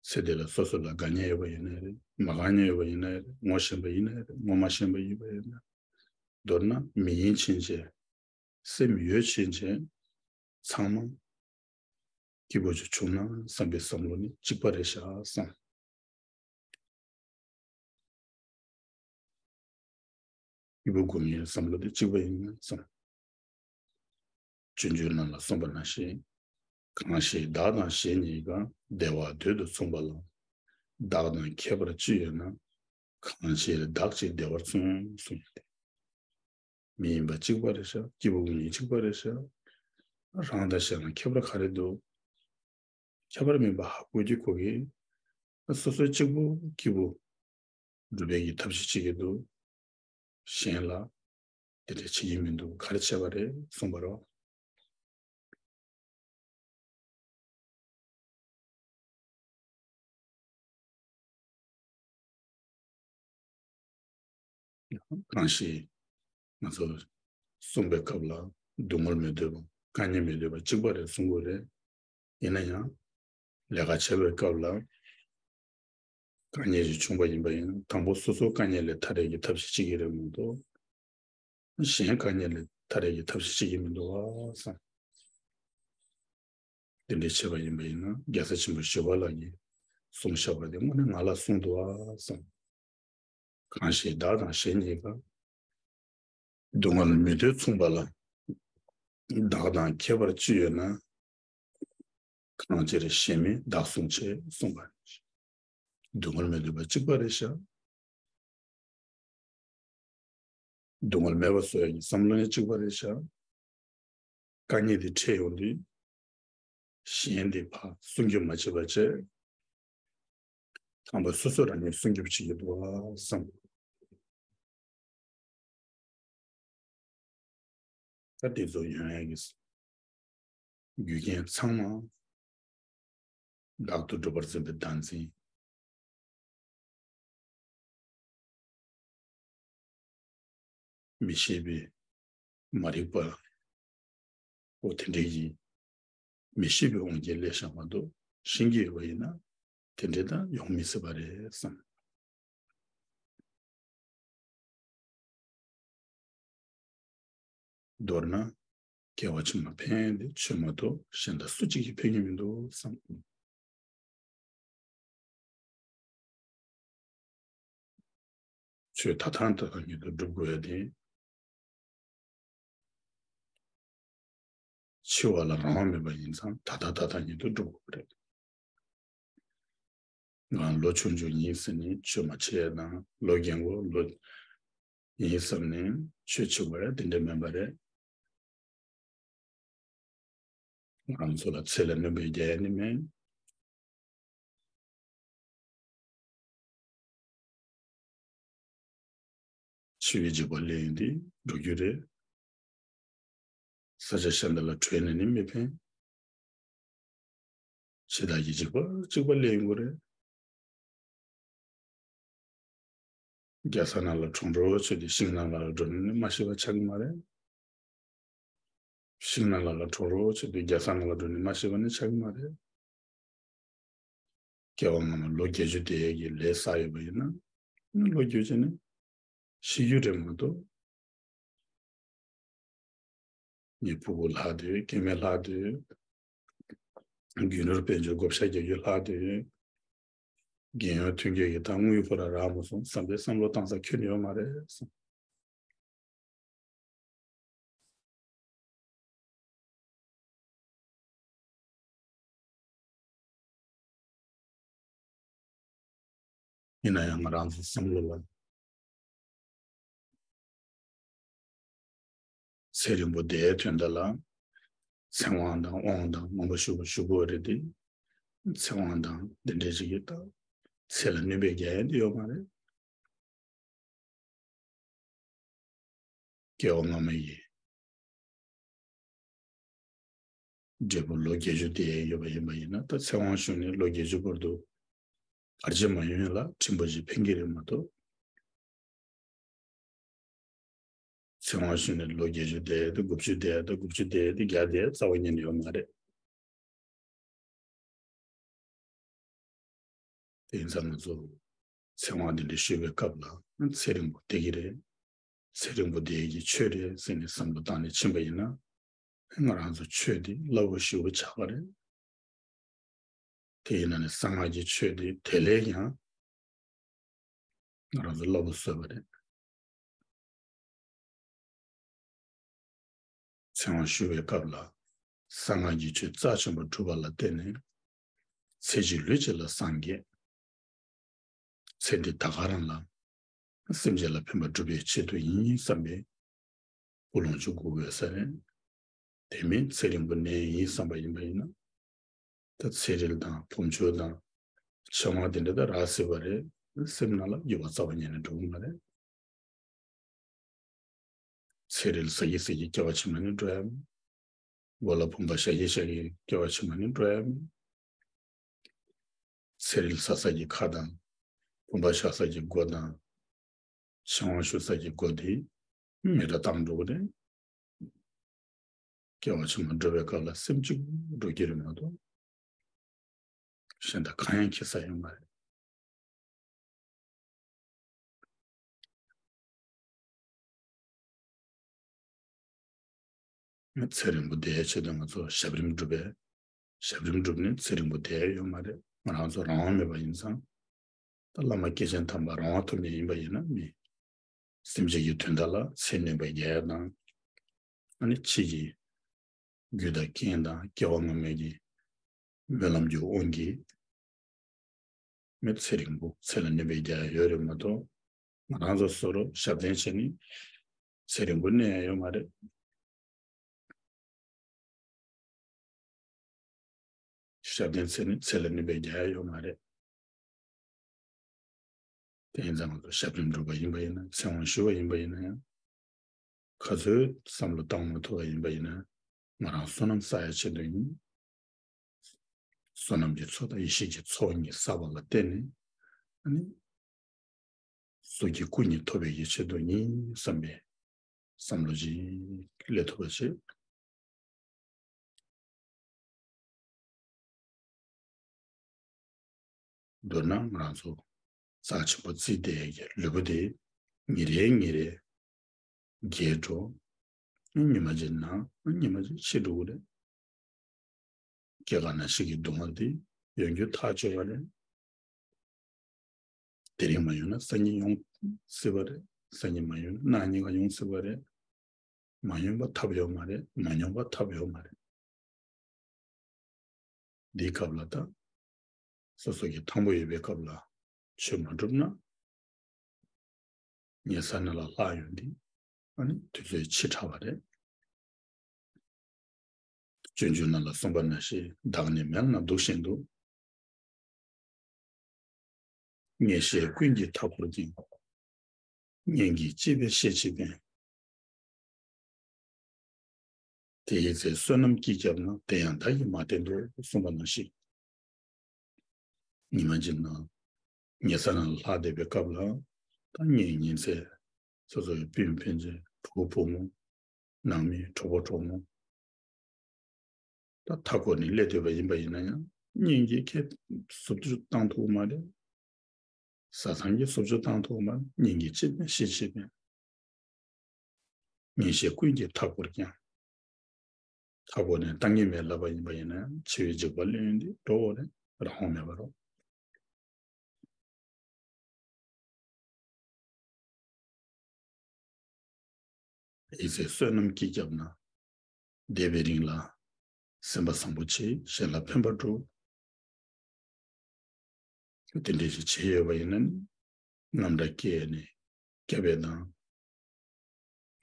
ཚེ་འདི་ལ་སོ་སོ་ལ་དགའ་ཉེ་ཡོད་པ་ཡིན་ན་རེད། མ་དགའ་ཉེ་ཡོད་པ་ཡིན་ན་རེད། ངོ་ཤེས་པ་ཡིན་ན་རེད། ངོ་མ་ཤེས་པ་ཡིན་པ་ཡིན་ན། མདོར་ན་མི་ཡིན་ཕྱིན་ཆད། སེམས་ཡོད་ཕྱིན་ཆད། ཚང་མ་སྐྱིད་པོ་ཅིག་བྱུང་ན་བསམ་པའི་བསམ་བློ་ནི་གཅིག་པ་རེད་ཤག་བསམ། སྐྱིད་པོ་དགོས་ངེས་བསམ་བློ་དེ་གཅིག་པ་ཡིན་ན་བསམ། སྤྱོད་འཇུག་ནང་ལ་གསུངས་པ་ནང་བཞིན། གང་ཞིག་བདག་དང་གཞན་གཉིས་ཀ། བདེ་བ་འདོད་དུ་མཚུངས་པ་ལ། བདག་དང་ཁྱད་པར་ཅི་ཡོད་ན། གང་ཕྱིར་བདག་གཅིག་བདེ་བར་མཚུངས། གསུངས་ཏེ། མི་ཡིན་པ་གཅིག་པ་རེད་ཤག་སྐྱེས་བུ་གཉིས་གཅིག་པ་རེད་ཤག་རང་དང་གཞན་ལ་ཁྱད་པར་ག་རེ་འདུག་ཁྱད་པར་མིན་པ་ཧ་གོ་གི་གོ་གི། སོ་སོའི་གཅིག་པུ་སྐྱེས་བུ་སྒྲུབ་པའི་གི་ཐབས་ཤེས་བྱེད་ཀྱི་འདུག་གཞན་ལ་དེ་འདྲ་བྱེད་ཀྱི་མི་འདུག་ག་རེ་བྱས་པ་རེད་གསུངས་པ་རེད། གང་ཞིག་ང་ཚོ་གསུངས་པའི་སྐབས་ལ་སྡུག་བསྔལ་མི་འདོད་པ་དཀའ་ངལ་མི་འདོད་པ་གཅིག་པ་རེད་གསུང་དགོས་རེད། ཡིན་ན་ཡང་ལས་ཀ་བྱེད་པའི་སྐབས་ལ་དཀའ་ངལ་ཞིག་བྱུང་པ་ཡིན་པ་ཡིན་ན་དང་པོ་སོ་སོ་དཀའ་ངལ་ལས་ཐར་ཡས་ཀྱི་ཐབས་ཤེས་བྱེད་ཀྱི་རེད་མ་གཏོགས། གཞན་དཀའ་ངལ་ལས་ཐར་ཡས་ཀྱི་ཐབས་ཤེས་བྱེད་ཀྱི་མི་འདུག་བ་བསམ། དེ་འདྲའི་བྱས་པ་ཡིན་པ་ཡིན་ན་རྒྱལ་སྲས་ཆེན་པོ་ཞི་བ་ལྷ་གིས་གསུངས་བཞག་པ་དེ་དངོས་གནས་ང་ལ་གསུངས་འདུག་བ་བསམ། གང་ཞིག་བདག་དང་གཞན་གཉིས་ཀ། སྡུག་བསྔལ་མི་འདོད་མཚུངས་པ་ལ། བདག་དང་ཁྱད་པར་ཅི་ཡོད་ན། གང་ཕྱིར་གཞན་མིན་བདག་བསྲུང་བྱེད། གསུངས་པ། སྡུག་བསྔལ་མི་འདོད་པ་གཅིག་པ་རེད་ཤག་སྡུག་བསྔལ་མེད་པ་བཟོ་ཡག་གི་བསམ་བློ་ནི་གཅིག་པ་རེད་ཤག་དཀའ་ངལ་དེ་འཕྲད་ཡོང་དུས། གཞན་དེ་ཕར་སྲུང་སྐྱོབ་མ་བྱེད་པ་བྱས། དང་པོ་སོ་སོ་རང་ཉིད་སྲུང་སྐྱོབ་བྱེད་ཀྱི་འདུག་བ་བསམ། ད་དེ་ཚོ་ཡོང་ཡག་གི་རྒྱུ་རྐྱེན་ཚང་མ་བདག་ཏུ་སྒྲུབ་པར་འཛིན་པའི་བདག་འཛིན། མི་ཤེས་པའི་མ་རིག་པ། འོ་དེ་འདྲའི་ཡིན། མི་ཤེས་པའི་དབང་གིས་སླེབས་ཤག་མ་གཏོགས་ཤེས་ཀྱི་ཡོད་པ་ཡིན་ན་དེ་འདྲའི་ད་ཡོང་མི་སྲིད་པ་རེད་བསམ། མདོར་ན་སྐྱེ་བ་ཕྱི་མ་ཕན་ཡོན་དེ་ཆོས་མ་གཏོགས་གཞན་དག་སུ་གཅིག་གིས་ཕན་གྱི་མི་འདུག་བསམ། ཆོས་ད་ཐེངས་ད་ཐེངས་ཉིད་དུ་སྒྲུབ་དགོས་ཡ་དེ། འཆི་བ་ལ་རང་དབང་མེད་པ་ཡིན་ཙང་ད་ལྟ་ད་ལྟ་ཉིད་དུ་སྒྲུབ་དགོས་པ་རེད། ང་ལོ་ཆུང་ཆུང་ཡིན་ཟེར་ནས་ཆོས་མ་བྱེད་ཡ་དང་ལོ་རྒན་གོ་ལོ་ཡིན་བསམ་ནས་ཆོས་བྱེད་དགོས་ཡ་དེ་འདྲ་མེད་པ་རེད། ང་རང་ཚོ་ལ་ཚེ་ལ་སྣོན་པ་རྒྱག་ཡ་ནི་མེད། འཆི་བའི་འཇིགས་པ་སླེབས་ཡོང་དུས་འགྲོ་རྒྱུ་རེད། ས་ཆ་གཞན་དག་ལ་བྲོས་ནས་ནི་མི་ཕན། འཆི་བདག་གི་འཇིགས་པ་གཅིག་པ་སླེབས་ཡོང་གི་རེད། རྒྱ་ས་ནང་ལ་གྲོངས་འགྲོ་བྱས་ཏེ་ཤིང་ནགས་ལ་འགྲོ་ནས་ནི་མ་ཤི་བ་ཆགས་ཀྱི་མ་རེད། ཤིང་ནགས་ལ་ལ་གྲོངས་འགྲོ་བྱས་ཏེ་རྒྱ་ས་ནང་ལ་འགྲོ་ནས་མ་ཤི་བ་ནི་ཆགས་ཀྱི་མ་རེད། སྐྱེ་བ་སྔ་མ་ལོ་བརྒྱད་ཅུ་དེ་ཡས་ཀྱི་ལས་བསགས་ཡོད་པ་ཡིན་ན་ནི་ལོ་བརྒྱད་ཅུ་ནི་ཤི་རྒྱུ་རེད་མ་གཏོགས། ངའི་ཕྲུ་གུ་ལྷག་དུས་སྐྱེ་དམན་ལྷག་དུས། རྒྱུ་ནོར་དཔལ་འབྱོར་བགོ་བཤའ་རྒྱག་རྒྱུ་ལྷག་དུས། རྒན་ཡོལ་ཐོན་རྒྱུ་ཡི་ད་དངུལ་ཁོ་ར་རག་མ་སོང་བསམ་པའི་བསམ་བློ་བཏང་ས་ཁྱོན་ནས་ཡོད་མ་རེད་བསམ། ཡིན་ན་ཡང་ང་རང་ཚོའི་བསམ་བློ་ལ། ཚེ་རིང་པོ་བསྡད་དོན་དག་ལ། ཚེ་དབང་དང་དབང་དང་མང་པོ་ཞུ་དགོས་ཞུ་དགོས་རེད་དེ། ཚེ་དབང་དང་འདི་འདྲའི་ཅིག་གིས་ད་ཚེ་ལ་གནོད་པའི་རྒྱ་ཡན་དེ་ཡོད་མ་རེད། སྐྱེ་བ་སྔ་མ་ཡི་འབྲས་བུ་ལོ་བརྒྱད་ཅུ་དེ་ཡོད་པ་ཡིན་པ་ཡིན་ན་ད་ཚེ་དབང་ཞུས་ནས་ལོ་བརྒྱད་ཅུ་བར་དུ་བར་ཆད་མ་ཡོང་ཡ་ལ་ཕྲན་བུ་ཞིག་ཕན་གྱི་རེད་མ་གཏོགས། ཚེ་དབང་ཞུས་ནས་ལོ་བརྒྱད་ཅུ་བསྡད་དེ་དགུ་བཅུ་བསྡད་དེ་དགུ་བཅུ་བསྡད་དེ་བརྒྱ་བསྡད་རྩ་བ་ཉིད་ནས་ཡོད་མ་རེད། དེ་ཡིན་ཙང་ང་ཚོ་ཚེ་དབང་འདི་འདྲ་ཞུ་བའི་སྐབས་ལ་ཚེ་རིང་པོ་བསྡད་ཀྱི་རེད། ཚེ་རིང་པོ་བསྡད་ཀྱི་ཆོས་རེད་ཟེར་ནས་བསམ་བློ་བཏང་ནས་ཕྱིན་པ་ཡིན་ན། ང་རང་ཚོ་ཆོས་འདི་སླ་བོ་ཞེ་པོ་ཆགས་པ་རེད། དེ་ཡིན་ན་ནི་གསང་སྔགས་ཀྱི་ཆོས་འདི་དེ་ལས་ཀྱང་ང་རང་ཚོ་སླ་བོ་བཟོས་པ་རེད། ཚེ་དབང་ཞུ་བའི་སྐབས་ལ་ གསང་སྔགས་ཀྱི་ཆོས་རྩ་ཆེན་པོ་སྒྲུབ་པ་ལ་བརྟེན་ནས། ཚེ་གཅིག་ལུས་གཅིག་ལ་སངས་རྒྱས། ཚེ་འདི་ད་ག་རང་ལ་སེམས་ཅན་ལ་ཕན་པ་སྒྲུབ་པའི་ཆེད་དུ་ཡིན་བསམ་པའི་ཀུན་སློང་ཅིག་དགོས་དགོས་ས་རེད། དེ་མིན་ཚེ་རིང་པོ་གནས་ཡིན་བསམ་པ་ཡིན་པ་ཡིན་ན། ད་ཚེ་རིལ་དང་བུམ་ཆུ་དང་ཕྱེ་མར་དེ་འདྲ་ད་རག་སྲིད་པ་རེད། སེམས་ནང་ལ་འགྱུར་བ་རྩ་བ་ཉིད་ནས་འགྲོ་གི་མ་རེད། ཚེ་རིལ་ཟ་གི་ཟ་གི་སྐྱེ་བ་ཕྱི་མ་ནས་འགྲོ་ཡ་མེད། མགོ་ལ་བུམ་པ་བཞག་གི་བཞག་གི་སྐྱེ་བ་ཕྱི་མ་ནས་འགྲོ་ཡ་མེད། ཚེ་རིལ་ཟ་ས་ཀྱི་ཁ་དང་། བུམ་པ་བཞག་ས་ཀྱི་མགོ་དང་། ཕྱེ་མར་བཞུ་ས་ཀྱི་མགོ་དེ་མེ་དྲག་བཏང་འགྲོ་གི་རེད། སྐྱེ་བ་ཕྱི་མ་འགྲོ་བའི་སྐབས་ལ་སེམས་གཅིག་པུ་འགྲོ་གི་རེད་མ་གཏོགས། གཞན་དག་གང་ཡང་འཁྱེར་ས་ཡོད་མ་རེད། ཚེ་རིང་པོ་བསྡད་ཡ་ཆེད་དུ་ང་ཚོ་ཞབས་རིམ་སྒྲུབ་པས། ཞབས་རིམ་སྒྲུབ་ནས་ཚེ་རིང་པོ་བསྡད་ཡ་ཡོད་མ་རེད། ང་རང་ཚོ་རང་དབང་མེད་པ་ཡིན་ཙང་། ད་བླ་མ་སྐྱེས་ཆེན་དམ་པ་རང་དབང་ཐོབ་མཁན་ཡིན་པ་ཡིན་ན་མི། སེམས་ཅན་གྱི་དོན་དག་ལ་ཚེ་སྣོན་པ་རྒྱག་ཡ་དང་། ཨ་ནི་ཕྱིས་ཀྱི་རྒྱུ་དང་རྐྱེན་དང་སྐྱེ་བ་སྔ་མའི་གི་སྨོན་ལམ་གྱི་དབང་གིས། མི་ཚེ་རིང་པོ་ཚེ་ལ་སྣོན་པ་རྒྱག་ཡ་ཡོད་རེད་མ་གཏོགས། ང་རང་ཚོ་བཟོ་འདྲ་ཞབས་བརྟན་བྱས་ནས་ཚེ་རིང་པོ་གནས་ཡ་ཡོད་མ་རེད། ཞབས་བརྟན་བྱས་ནས་ཚེ་ལ་སྣོན་པ་རྒྱག་ཡ་ཡོད་མ་རེད། དེ་ཡིན་ཙང་ང་ཚོ་ཞབས་རིམ་སྒྲུབ་པ་ཡིན་པ་ཡིན་ན། ཚེ་དབང་ཞུ་བ་ཡིན་པ་ཡིན་ན་ཡང་། ག་ཚོད་བསམ་བློ་བཏང་མ་ཐུབ་པ་ཡིན་པ་ཡིན་ན། ང་རང་བསོད་ནམས་བསགས་ཡ་ཆེད་དུ་ཡིན། བསོད་ནམས་ཀྱི་ཚོགས་དང་ཡེ་ཤེས་ཀྱི་ཚོགས་གཉིས་བསགས་པ་ལ་བརྟེན་ནས། ཨ་ནི། གཟུགས་ཀྱི་སྐུ་གཉིས་ཐོབ་པའི་ཡིད་ཆེས་དུ་ཉིད་བསམ་པའི་བསམ་བློ་ཅིག་སླེབས་ཐུབ་པ་བྱེད། མདོར་ན་ང་རང་ཚོ་རྩ་ཆེན་པོ་བརྩིས་བསྡད་ཀྱི་ལུས་པོ་དེ་ཉིན་རེ་ཉིན་རེ་རྒས་འགྲོ། ཉི་མ་གཅིག་ན་ཉི་མ་གཅིག་ཤི་འགྲོ་གི་རེད། སྐྱེ་རྒ་ན་འཆི་གི་སྡུག་བསྔལ་དེ་ཡོང་རྒྱུ་ཐག་ཆོད་པ་རེད། དེ་རིང་མ་ཡོང་ན་སང་ཉིན་ཡོང་སྲིད་པ་རེད། སང་ཉིན་མ་ཡོང་ན་གནངས་ཉིན་ཀ་ཡོང་སྲིད་པ་རེད། མ་ཡོང་པ་ཐབས་ཡོད་མ་རེད། མ་མྱོང་པ་ཐབས་ཡོད་མ་རེད། འདིའི་སྐབས་ལ་ད། སོ་སོ་གི་ཐང་པོ་ཡོད་པའི་སྐབས་ལ་ཆོས་མ་སྒྲུབ་ན། ཉལ་ས་ནང་ལ་ལྷག་ཡོང་དུས། ཨ་ནི་དུས་ཚོད་ཕྱི་དྲགས་པ་རེད། སྤྱོད་འཇུག་ནང་ལ་གསུངས་པ་ནང་བཞིན་བདག་ནི་མལ་ན་འདུག་བཞིན་དུ། ངེས་ཤེས་ཀུན་གྱིས་མཐའ་བསྐོར་ཅིང་། གཉེན་གྱིས་གཅེས་པའི་ཤེས་བྱེད་པས། དེའི་ཚེ་བསོད་ནམས་ཀྱིས་བསྐྱབས་ན། དེ་ཡང་བདག་གིས་མ་བསྟེན་ཏོ། གསུངས་པ་ནང་བཞིན། ཉི་མ་གཅིག་ན་ཉལ་ས་ནང་ལྷག་བསྡད་པའི་སྐབས་ལ། ད་ངའི་ཉིན་མཚན་སོ་སོ་ཡི་སྤུན་ཕན་ཆད་གྲོགས་བུ་མོ། ནང་མི་གྲོགས་པོ་གྲོགས་མོ། ད་མཐའ་བསྐོར་ནས་སླེབས་བསྡད་པ་ཡིན་པ་ཡིན་ན་ཡང་། གཉེན་གྱིས་ཁྱེད་བཟོ་བཅོས་བཏང་ཐུབ་མ་རེད། བཟའ་ཚང་གིས་བཟོ་བཅོས་བཏང་ཐུབ་མ་རེད། གཉེན་གྱིས་གཅེས་པའི་ཤེས་བྱེད་པས། ངེས་ཤེས་ཀུན་གྱིས་མཐའ་བསྐོར་ཀྱང་། མཐའ་བསྐོར་ནས་བཏང་གི་མེད་ལབ་པ་ཡིན་པ་ཡིན་ན་ཡང་། འཆི་བའི་འཇིགས་པ་སླེབས་ཡོང་དུས་འགྲོ་དགོས་རེད། རང་དབང་མེད་པ་རེད། དེའི་ཚེ་བསོད་ནམས་ཀྱིས་བསྐྱབས་ན། འདས་པའི་རིང་ལ་སེམས་པ་བཟང་པོ་བྱེད། གཞན་ལ་ཕན་པ་སྒྲུབ། དེ་འདྲ་ཞིག་བྱས་ཡོད་པ་ཡིན་ན་ནི། རྣམ་དག་སྐྱེས་ནས་སྐྱབས་པའི་དང་།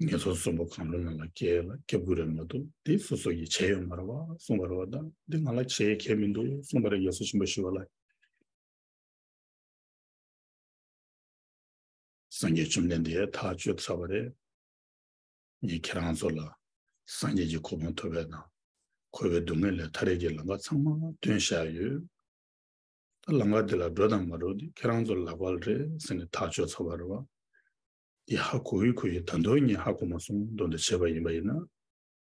ངན་སོང་གསུམ་པོ་གང་རུང་ནང་ལ་སྐྱེ་ལ་སྐྱབས་དགོས་རེད་མ་གཏོགས། དེ་སོ་སོ་ཡིས་བྱས་ཡོད་མ་རེད་པ་གསུངས་པ་རེད་པ། ད་འདི་ང་ལ་བྱེད་ཡས་གང་ཡང་མི་འདུག་གསུངས་པ་རེད། རྒྱལ་སྲས་ཆེན་པོ་ཞི་བ་ལྷ། སངས་རྒྱས་བཅོམ་ལྡན་འདས་ཐག་གཅོད་ཚར་བ་རེད། ངས་ཁྱེད་རང་ཚོ་ལ་སངས་རྒྱས་ཀྱི་གོ་འཕང་ཐོབ་པའི་དང་། འཁོར་བའི་སྡུག་བསྔལ་ལས་ཐར་ཡས་ཀྱི་ལམ་ཁ་ཚང་མ་སྟོན་བཞག་ཡོད། ད་ལམ་ཁ་འདི་ལ་འགྲོ་དང་མ་འགྲོ་དེ་ཁྱེད་རང་ཚོ་ལག་པ་ལ་རེད་ཟེར་ནས་ཐག་གཅོད་ཚར་བ་རེད་པ། འདི་ཧ་གོ་གི་གོ་གི། ད་དུང་ངས་ཧ་གོ་མ་སོང་མདོག་མདོག་བྱས་པ་ཡིན་པ་ཡིན་ན།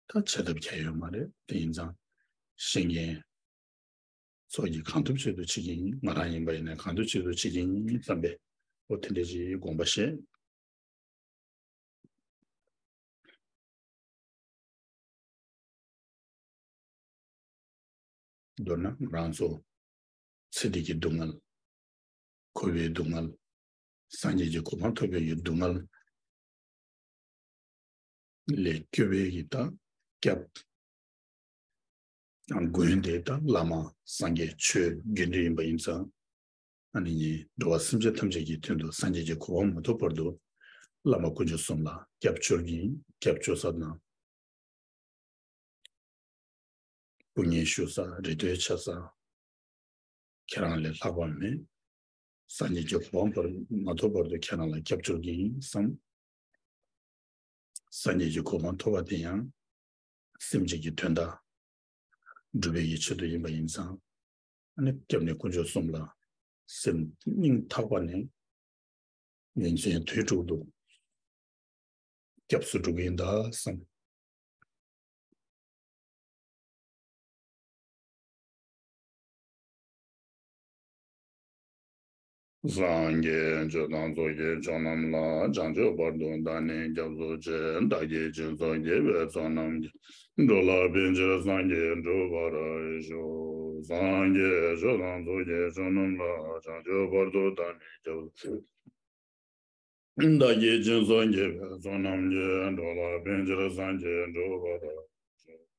ད་བྱེད་ཐབས་གང་ཡང་ཡོད་མ་རེད། དེ་ཡིན་ཙང་། བཤད་མཁན་ཚོ་གིས་གང་ཐུབ་ཆེད་དུ་བྱེད་ཀྱི་ཡིན། ང་རང་ཡིན་པ་ཡིན་ན་གང་ཐུབ་ཆེད་དུ་བྱེད་ཀྱི་ཡིན་བསམ་པའི། འོ་དེ་འདྲ་ཞིག་དགོངས་པ་བཞེས། མདོར་ན་ང་རང་ཚོ་ཚེ་འདི་གི་སྡུག་བསྔལ། འཁོར་བའི་སྡུག་བསྔལ། སངས་རྒྱས་ཀྱི་གོ་འཕང་ཐོབ་པའི་སྡུག་བསྔལ་ལས་སྐྱོབ་པའི་གི་ད་སྐྱབས། ཡང་མགོན་དེ་ད་བླ་མ་སངས་རྒྱས་ཆོས་དགེ་འདུན་ཡིན་པ་ཡིན་ཙང་། ཨ་ནི་འགྲོ་བ་སེམས་ཅན་ཐམས་ཅད་ཀྱི་དོན་དུ་སངས་རྒྱས་ཀྱི་གོ་འཕང་མ་ཐོབ་བར་དུ་བླ་མ་དཀོན་མཆོག་གསུམ་ལ་སྐྱབས་བཅོལ་གྱི་ཡིན། སྐྱབས་བཅོལ་ས་དང་། སྐུ་ངལ་ཞུ་ས། རེ་ལྟོས་བྱ་ས། ཁྱེད་རང་ལས་ལྷག་པ་མེད། སངས་རྒྱས་ཀྱི་གོ་འཕང་མ་ཐོབ་བར་དུ་ཁྱེད་རང་ལ་སྐྱབས་བཅོལ་གྱི་ཡིན་བསམ། སངས་རྒྱས་ཀྱི་གོ་འཕང་ཐོབ་པ་དེ་ཡང་སེམས་ཅན་གྱི་དོན་དག་སྒྲུབ་པའི་ཆེད་དུ་ཡིན་པ་ཡིན་ཙང་། ཨ་ནི་སྐྱབས་གནས་དཀོན་མཆོག་གསུམ་ལ་སེམས་སྙིང་ཐག་པ་ནས་ཉིན་མཚན་དུས་དྲུག་ཏུ་སྐྱབས་སུ་འགྲོ་གི་ཡིན་ད་བསམ། སངས་རྒྱས་ཆོས་དང་ཚོགས་ཀྱི་མཆོག་རྣམས་ལ། བྱང་ཆུབ་བར་དུ་བདག་ནི་སྐྱབས་སུ་མཆི། བདག་གིས་སྦྱིན་སོགས་བགྱིས་པའི་ཚོགས་རྣམས་ཀྱིས། འགྲོ་ལ་ཕན་ཕྱིར་སངས་རྒྱས་འགྲུབ་པར་ཤོག། སངས་རྒྱས་ཆོས་དང་ཚོགས་ཀྱི་མཆོག་རྣམས་ལ། བྱང་ཆུབ་བར་དུ་བདག་ནི་སྐྱབས་སུ་མཆི། བདག་གིས་སྦྱིན་སོགས་བགྱིས་པའི་ཚོགས་རྣམས་ཀྱིས། འགྲོ་ལ་ཕན་ཕྱིར་སངས་རྒྱས་འགྲུབ་པར་ཤོག།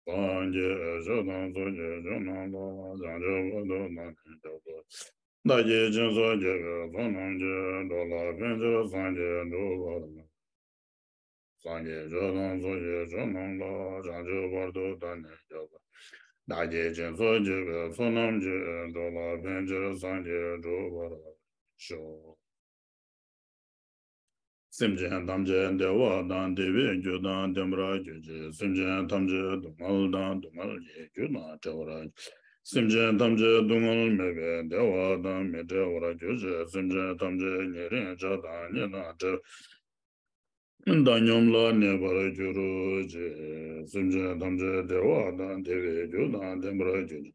སངས་རྒྱས་ཆོས་དང་ཚོགས་ཀྱི་མཆོག་རྣམས་ལ། བྱང་ཆུབ་བར་དུ་བདག་ནི་སྐྱབས་སུ། བདག་གིས་སྦྱིན་སོགས་བགྱིས་པའི་ཚོགས་རྣམས་ཀྱིས། འགྲོ་ལ་ཕན་ཕྱིར་སངས་རྒྱས་འགྲུབ་པར། སངས་རྒྱས་ཆོས་དང་ཚོགས་ཀྱི་མཆོག་རྣམས་ལ། བྱང་ཆུབ་བར་དུ་བདག་ནི་སྐྱབས་སུ། བདག་གིས་སྦྱིན་སོགས་བགྱིས་པའི་ཚོགས་རྣམས་ཀྱིས། འགྲོ་ལ་ཕན་ཕྱིར་སངས་རྒྱས་འགྲུབ་པར་ཤོག། སེམས་ཅན་ཐམས་ཅད་བདེ་བ་དང་བདེ་བའི་རྒྱུ་དང་ལྡན་པར་གྱུར་ཅིག། སེམས་ཅན་ཐམས་ཅད་སྡུག་བསྔལ་དང་སྡུག་བསྔལ་གྱི་རྒྱུ་དང་བྲལ་བར་གྱུར་ཅིག། སེམས་ཅན་ཐམས་ཅད་སྡུག་བསྔལ་མེད་པའི་བདེ་བ་དང་མི་འབྲལ་བར་གྱུར་ཅིག། སེམས་ཅན་ཐམས་ཅད་ཉེ་རིང་ཆགས་སྡང་གཉིས་དང་བྲལ་བའི་བཏང་སྙོམས་ལ་གནས་པར་གྱུར་ཅིག། སེམས་ཅན་ཐམས་ཅད་བདེ་བ་དང་བདེ་བའི་རྒྱུ་དང་ལྡན་པར་གྱུར་ཅིག།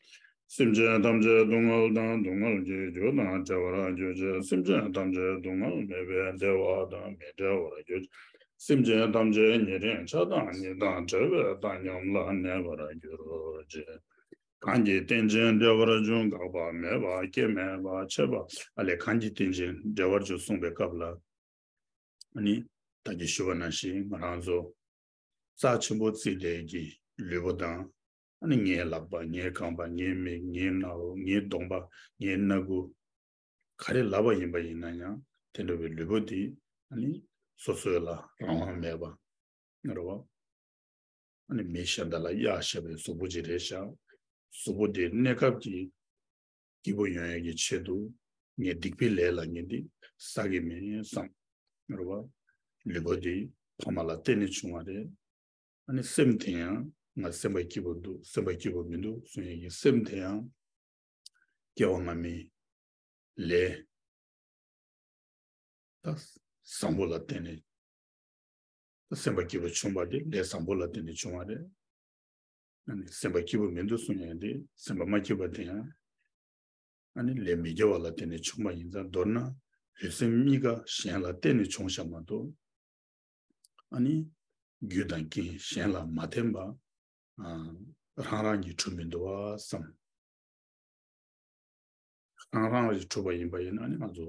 སེམས་ཅན་ཐམས་ཅད་སྡུག་བསྔལ་དང་སྡུག་བསྔལ་གྱི་རྒྱུ་དང་བྲལ་བར་གྱུར་ཅིག། སེམས་ཅན་ཐམས་ཅད་སྡུག་བསྔལ་མེད་པའི་བདེ་བ་དང་མི་འབྲལ་བར་གྱུར་ཅིག། སེམས་ཅན་ཐམས་ཅད་ཉེ་རིང་ཆགས་སྡང་གཉིས་དང་བྲལ་བའི་བཏང་སྙོམས་ལ་གནས་པར་གྱུར་ཅིག། གང་གིས་རྟེན་ཅིང་འབྲེལ་བར་འབྱུང་། འགག་པ་མེད་པ་སྐྱེ་མེད་པ་ཆད་པ་ཨ་ལས། གང་གིས་རྟེན་ཅིང་འབྲེལ་བར་འབྱུང་གསུངས་པའི་སྐབས་ལ། ཨ་ནི་ད་གིན་ཞུས་པ་ནང་བཞིན་ང་རང་ཚོ་རྩ་ཆེན་པོ་བརྩིས་ཏེ་གི་ལུས་པོ་དང་། ཨ་ནི་ངའི་ལག་པ། ངའི་རྐང་པ། ངའི་མིག། ངའི་རྣ་བ། ངའི་གདོང་པ། ངའི་སྣ་ཁུག། ག་རེ་ལབ་པ་ཡིན་པ་ཡིན་ན་ཡང་དེ་འདྲ་བའི་ལུས་པོ་འདི་ཨ་ནི་སོ་སོའི་ལ་རང་དབང་མེད་པ་རེད་བ། ཨ་ནི་མི་གཞན་དག་ལ་གཡར་བཞག་པའི་གཟུགས་པོ་ཅིག་རེད་ཤག། གཟུགས་པོ་འདི་གནས་སྐབས་ཀྱི་སྐྱིད་པོ་ཡོང་ཡས་ཀྱི་ཆེད་དུ་ངས་སྡིག་པའི་ལས་ལ་ངས་འདི་བསགས་ཀྱི་མིན་བསམ། རེད་བ། ལུས་པོ་འདི་ཕ་མ་ལ་བརྟེན་ནས་བྱུང་བ་རེད། ཨ་ནི་སེམས་དེ་ཡང་ང་སེམས་པ་སྐྱིད་པོ་འདུག། སེམས་པ་སྐྱིད་པོ་མི་འདུག་གསུང་ཡས་ཀྱི་སེམས་དེ་ཡང་སྐྱེ་བ་སྔ་མའི་ལས་ད་བཟང་པོ་ལ་བརྟེན་ནས། ད་སེམས་པ་སྐྱིད་པོ་བྱུང་བ་དེ་ལས་བཟང་པོ་ལ་བརྟེན་ནས་བྱུང་བ་རེད། ཨ་ནི་སེམས་པ་སྐྱིད་པོ་མི་འདུག་གསུང་ཡས་དེ་སེམས་པ་མ་སྐྱིད་པ་དེ་ཡང་། ཨ་ནི་ལས་མི་དགེ་བ་ལ་བརྟེན་ནས་བྱུང་བ་ཡིན་ཙང་། མདོར་ན་ལུས་སེམས་གཉིས་ཀ་གཞན་ལ་བརྟེན་ནས་བྱུང་བཞག་མ་གཏོགས། ཨ་ནི་རྒྱུ་དང་རྐྱེན་གཞན་ལ་མ་བརྟེན་པ། ཨ། རང་རང་གིས་གྲུབ་མི་འདུག་བ་བསམ། རང་རང་གིས་གྲུབ་པ་ཡིན་པ་ཡིན་ན་ནི་ང་ཚོ་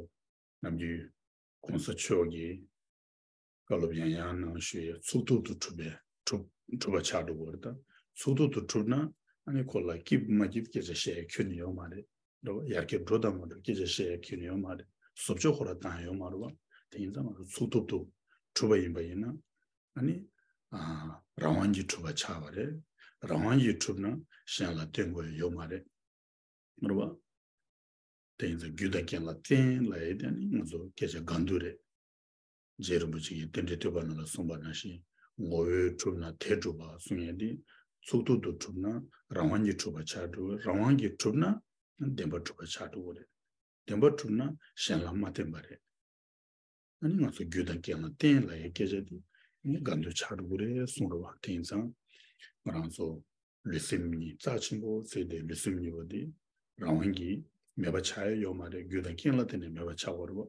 ནམ་རྒྱུན་གོང་ས་མཆོག་གིས་བཀའ་སློབ་ཡང་ཡང་གནང་ཞུ་ཡས། ཚུགས་ཐུབ་ཏུ་གྲུབ་པའི་གྲུབ་གྲུབ་པ་ཆགས་འགྲོ་གི་རེད། ད་ཚུགས་ཐུབ་ཏུ་གྲུབ་ན་ཨ་ནི་ཁོ་ལ་སྐྱིད་མ་སྐྱིད་སྐད་ཆ་བཤད་ཡས་ཁྱོན་ནས་ཡོད་མ་རེད། འགྲོ་བ་ཡར་རྒྱས་འགྲོ་དང་མ་འགྲོ་སྐད་ཆ་བཤད་ཡ་ཁྱོན་ནས་ཡོད་མ་རེད། བཟོ་བཅོས་ཁོ་ར་བཏང་ཡ་ཡོད་མ་རེད་བ། དེ་ཡིན་ཙང་ང་ཚོ་ཚུགས་ཐུབ་ཏུ་གྲུབ་པ་ཡིན་པ་ཡིན་ན། ཨ་ནི། ཨ། རང་དབང་གིས་གྲུབ་པ་ཆགས་པ་རེད། རང་དབང་གིས་གྲུབ་ན་གཞན་ལ་བརྟེན་དགོས་ཡ་ཡོད་མ་རེད། རེད་བ། དེ་ཡིན་ཙང་རྒྱུ་དང་རྐྱེན་ལ་བརྟེན་ལབ་ཡ་དེ་ནི་ང་ཚོ་སྐད་ཆ་སྒང་དུས་རེད། རྗེ་རིན་པོ་ཆེ་གིས་རྟེན་འབྲེལ་བསྟོད་པ་ནང་ལ་གསུངས་པ་ནང་བཞིན། ངོ་བོས་གྲུབ་ན་དེ་གྲུབ་པ་གསུང་ཡས་འདི། ཚུགས་ཐུབ་ཏུ་གྲུབ་ན་རང་དབང་གིས་གྲུབ་པ་ཆགས་འགྲོ་གི། རང་དབང་གིས་གྲུབ་ན་བདེན་པར་གྲུབ་པ་ཆགས་འགྲོ་གི་རེད། བདེན་པར་གྲུབ་ན་གཞན་ལ་མ་བརྟེན་པ་རེད། ཨ་ནི་ང་ཚོ་རྒྱུ་དང་རྐྱེན་ལ་བརྟེན་ལབ་ཡས་སྐད་ཆ་འདི་ཨ་ནི་སྒང་དུས་ཆགས་འགྲོ་གི་རེད་གསུངས་རེད་བ། དེ་ཡིན་ཙང་ང་རང་ཚོ་ལུས་སེམས་གཉིས་རྩ་ཆེན་པོ་བརྩིས་ཏེ་ལུས་སེམས་གཉིས་པོ་འདི་རང་དབང་གིས་མེད་པ་ཆགས་ཡ་ཡོད་མ་རེད། རྒྱུ་དང་རྐྱེན་ལ་བརྟེན་ནས་མེད་པ་ཆགས་པ་རེད་བ།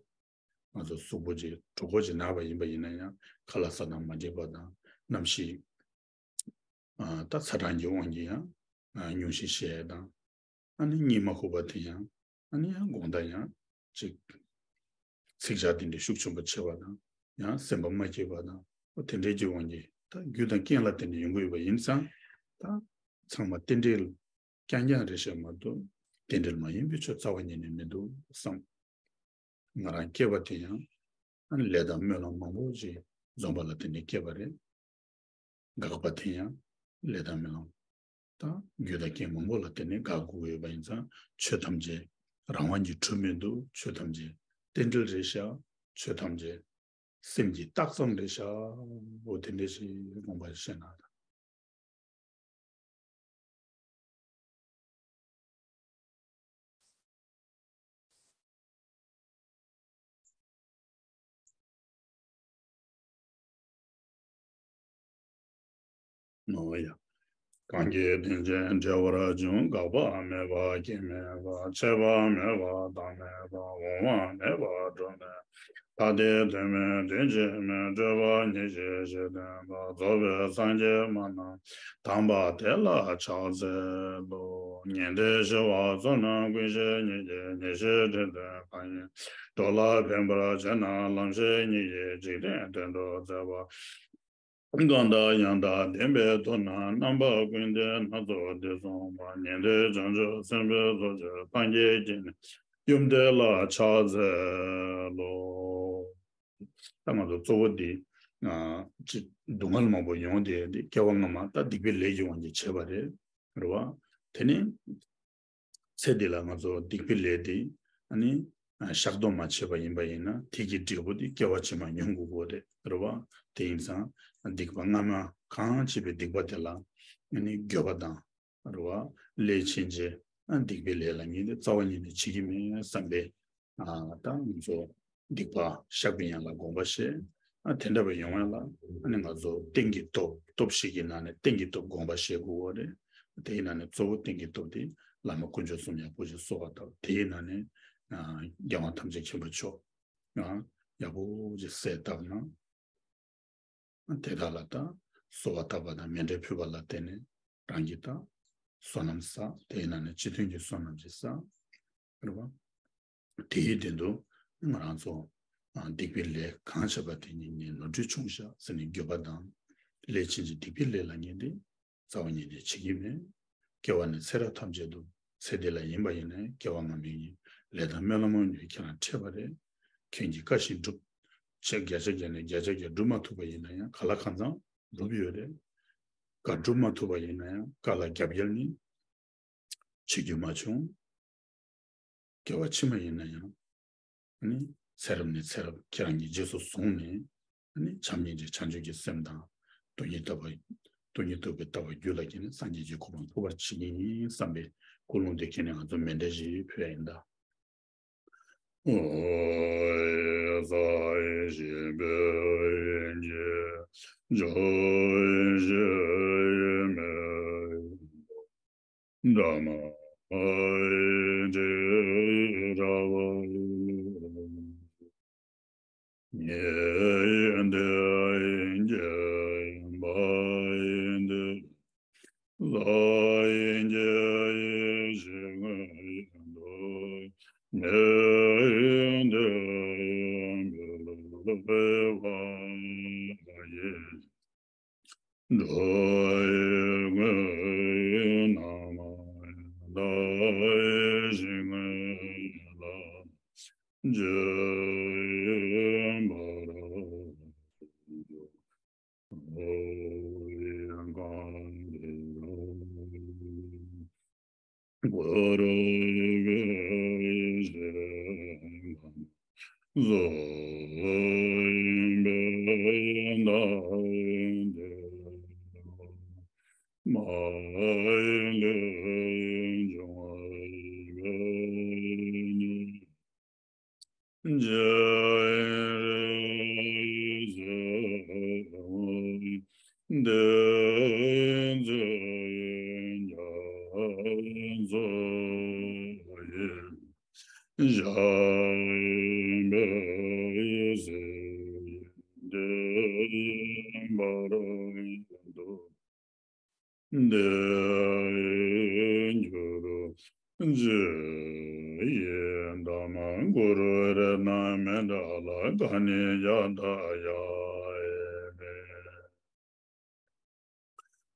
ང་ཚོ་གཟུགས་པོ་ཅིག་གྲོད་ཁོག་ཅིག་ན་བ་ཡིན་པ་ཡིན་ན་ཡང་ཁ་ལག་ཟ་ན་མ་འགྲིག་པ་དང་། གནམ་གཤིས། ཨ། ད་ཚ་གྲང་གི་དབང་གིས་ཡང་། ཨ། སྙུང་གཞི་བཤལ་ཡ་དང་། ཨ་ནི་གཉིད་མ་ཁུག་པ་དེ་ཡང་། ཨ་ནི་ཡང་དགོང་དག་ཡང་ཅིག་ཚིག་ཇག་དེ་འདྲའི་ཤུགས་ཆེན་པོ་བྱེད་པ་དང་། ཡང་སེམས་པ་མ་སྐྱིད་པ་དང་། འོ་དེ་འདྲའི་གི་དབང་གིས་ད་རྒྱུ་དང་རྐྱེན་ལ་བརྟེན་ནས་ཡོང་གི་ཡོད་པ་ཡིན་ཙང་། ད་ ཚང་མ་རྟེན་འབྲེལ་རྐྱང་རྐྱང་རེད་ཤག་མ་གཏོགས་རྟེན་འབྲེལ་མ་ཡིན་པའི་ཆོས་རྩ་བ་ཉིད་ནས་མི་འདུག་བསམ། ང་རང་སྐྱེས་པ་དེ་ཡང་ལས་དང་སྨོན་ལམ་མང་པོ་ཞིག་འཛོམས་པ་ལ་བརྟེན་ནས་སྐྱེས་པ་རེད། འགག་པ་དེ་ཡང་ལས་དང་སྨོན་ལམ་དང་རྒྱུ་དང་རྐྱེན་མང་པོ་ལ་བརྟེན་ནས་འགག་དགོས་ཡོད་པ་ཡིན་ཙང་ཆོས་ཐམས་ཅད་རང་དབང་གིས་གྲུབ་མི་འདུག་ཆོས་ཐམས་ཅད་རྟེན་འབྲེལ་རེད་ཤག་ཆོས་ཐམས་ཅད་སེམས་ཀྱི་རྟགས་ཙམ་རེད་ཤག་འོ་དེ་འདྲ་ཞིག་དགོངས་པ་བཞེས་ན། ནོ་ཡ། གང་གིས་དོན་ཆེན་འགྲེལ་བར་འབྱུང་། འགག་པ་མེད་པ་སྐྱེ་མེད་པ། ཆད་པ་མེད་པ་བདག་མེད་པ། འོང་བ་མེད་པ་འགྲོ་མེད་པ། ཐ་དད་དོན་མེད་དོན་གཅིག་མེད། སྤྲོས་པ་ཉེར་ཞི་ཞི་སྟོན་པ། རྫོགས་པའི་སངས་རྒྱས་མ་རྣམས། དམ་པ་དེ་ལ་ཕྱག་འཚལ་ལོ། ཉན་ཐོས་ཞི་བ་བསོད་ནམས་ཀུན་ཤེས་ཉིད་ཀྱིས། ཉེར་ཞིའི་འབྲས་དོན་གང་ཡིན། འགྲོ་ལ་ཕན་པར་བྱེད་ན་ལམ་ཤེས་ཉིད་ཀྱིས། འཇིག་རྟེན་དོན་གྲུབ་མཛད་པ། གང་དག་ཡང་དག་བདེན་པའི་མཐུ་རྣམས། རྣམ་པ་ཀུན་ལྡན་སྣ་ཚོགས་འདི་གསུངས་པ། ཉན་ཐོས་བྱང་ཆུབ་སེམས་དཔའི་ཚོགས་ཀྱིས། སངས་རྒྱས་ཀྱི་ནི་ཡུམ་དེ་ལ་ཕྱག་འཚལ་ལོ། ད་ང་ཚོ་གཙོ་བོ་འདི་ཨ་ཅི་སྡུག་བསྔལ་མང་པོ་ཡོང་དེ་འདི་སྐྱེ་བ་སྔ་མ་ད་སྡིག་པའི་ལས་ཀྱི་དབང་གིས་བྱས་པ་རེད། རེད་བ། དེ་ནི་ཚེ་འདི་ལ་ང་ཚོ་སྡིག་པའི་ལས་འདི་ཨ་ནི་ཨ་བཤགས་སྡོམ་མ་བྱས་པ་ཡིན་པ་ཡིན་ན་དེ་གི་འབྲས་བུ་འདི་སྐྱེ་བ་ཕྱི་མ་མྱོང་དགོས་ཀྱི་རེད། རེད་བ། དེ་ཡིན་ཙང་སྡིག་པ་སྔ་མ་གང་བྱས་པའི་སྡིག་པ་དེ་ལ་ཨ་ནི་འགྱོད་པ་དང་། རེད་བ། ལས་ཕྱིན་ཆད་ཨ་སྡིག་པའི་ལས་ལ་ངས་འདི་རྩ་བ་ཉིད་ནས་བྱེད་ཀྱི་མེད་བསམ་པའི་ཨ་ད་ང་ཚོ་སྡིག་པ་བཤགས་པའི་ཡན་ལག་དགོངས་པ་བཞེས། ཨ་དེ་འདྲ་བ་ཡོང་ཡ་ལ་ཨ་ནི་ང་ཚོ་རྟེན་གྱི་སྟོབས། སྟོབས་བཞི་གི་ནང་ནས་རྟེན་གྱི་སྟོབས་དགོངས་པ་བཞེས་དགོས་པ་རེད། དེའི་ནང་ནས་གཙོ་བོ་རྟེན་གྱི་སྟོབས་དེ་བླ་མ་དཀོན་མཆོག་གསུམ་ཡག་པོ་ཞིག་གསོལ་བ་བཏབ། དེའི་ནང་ནས་ཨ་རྒྱལ་དབང་ཐམས་ཅད་མཁྱེན་པ་མཆོག་ཨ་ཡག་པོ་ཞིག་གསལ་བཏབ་ན། དེ་དག་ལ་ད་གསོལ་བ་བཏབ་པ་དང་མཎྜལ་ཕུལ་བ་ལ་བརྟེན་ནས་རང་གིས་ད་བསོད་ནམས་བསགས། དེའི་ནང་ནས་སྤྱི་མཐུན་གྱི་བསོད་ནམས་ཅིག་བསགས། རེད་བ། དེའི་སྟེང་དུ་ང་རང་ཚོ་ཨ་སྡིག་པའི་ལས་གང་བྱས་པ་དེ་ཉིད་ནས་ནོར་འཁྲུལ་བྱུང་ཤག་ཟེར་ནས་འགྱོད་པ་དང་། ལས་ཕྱིན་ཅི་སྡིག་པའི་ལས་ལ་ངས་འདི་རྩ་བ་ཉིད་ནས་བྱེད་ཀྱི་མེད། སྐྱེ་བ་ནས་ཚེ་རབས་ཐམས་ཅད་དུ་ཚེ་འདི་ལ་ཡིན་པ་ཡིན་ན་སྐྱེ་བ་སྔ་མའི་ལས་དང་སྨོན་ལམ་མང་ཉུང་ཁྱེད་རང་འཕྲད་པ་རེད། ཁྱེད་ཀྱིས་བཀའ་བཞིན་བསྒྲུབ། ཆེད་བརྒྱ་ཆ་བརྒྱ་ནས་བརྒྱ་ཆ་བརྒྱ་སྒྲུབ་མ་ཐུབ་པ་ཡིན་ན་ཡང་ག་ལ་གང་འཚམ་སྒྲུབ་ཡོད་རེད། ག་སྒྲུབ་མ་ཐུབ་པ་ཡིན་ན་ཡང་ག་ལ་རྒྱབ་འགལ་ནི་བྱེད་རྒྱུ་མ་བྱུང་། སྐྱེ་བ་ཕྱི་མ་ཡིན་ན་ཡང་ཨ་ནི་ཚེ་རབས་ནས་ཚེ་རབས་ཁྱེད་རང་གིས་རྗེས་སུ་བཟུང་ནས་ཨ་ནི་བྱམས་སྙིང་རྗེ་བྱང་ཆུབ་ཀྱི་སེམས་དང་སྟོང་ཉིད་རྟོགས་པ། སྟོང་ཉིད་རྟོགས་པའི་ལྟ་བ་རྒྱུད་ལ་སྐྱེས་ནས་སངས་རྒྱས་ཀྱི་གོ་འཕང་ཐོབ་པར་བྱེད་ཀྱི་ཡིན་བསམ་པའི་ཀུན་སློང་དེ་ཁྱེད་ནས་ང་ཚོ་མཎྜལ་ཞིག་ཕུལ་ཡ་ཡིན་ད། འདི་འགྱུར་ཇི་ཡིན་དམ། གུ་རུ་རཏྣ་མནྟ་ལ་ཀ་ནི་ཡ་ད་ཡ་ཨེ་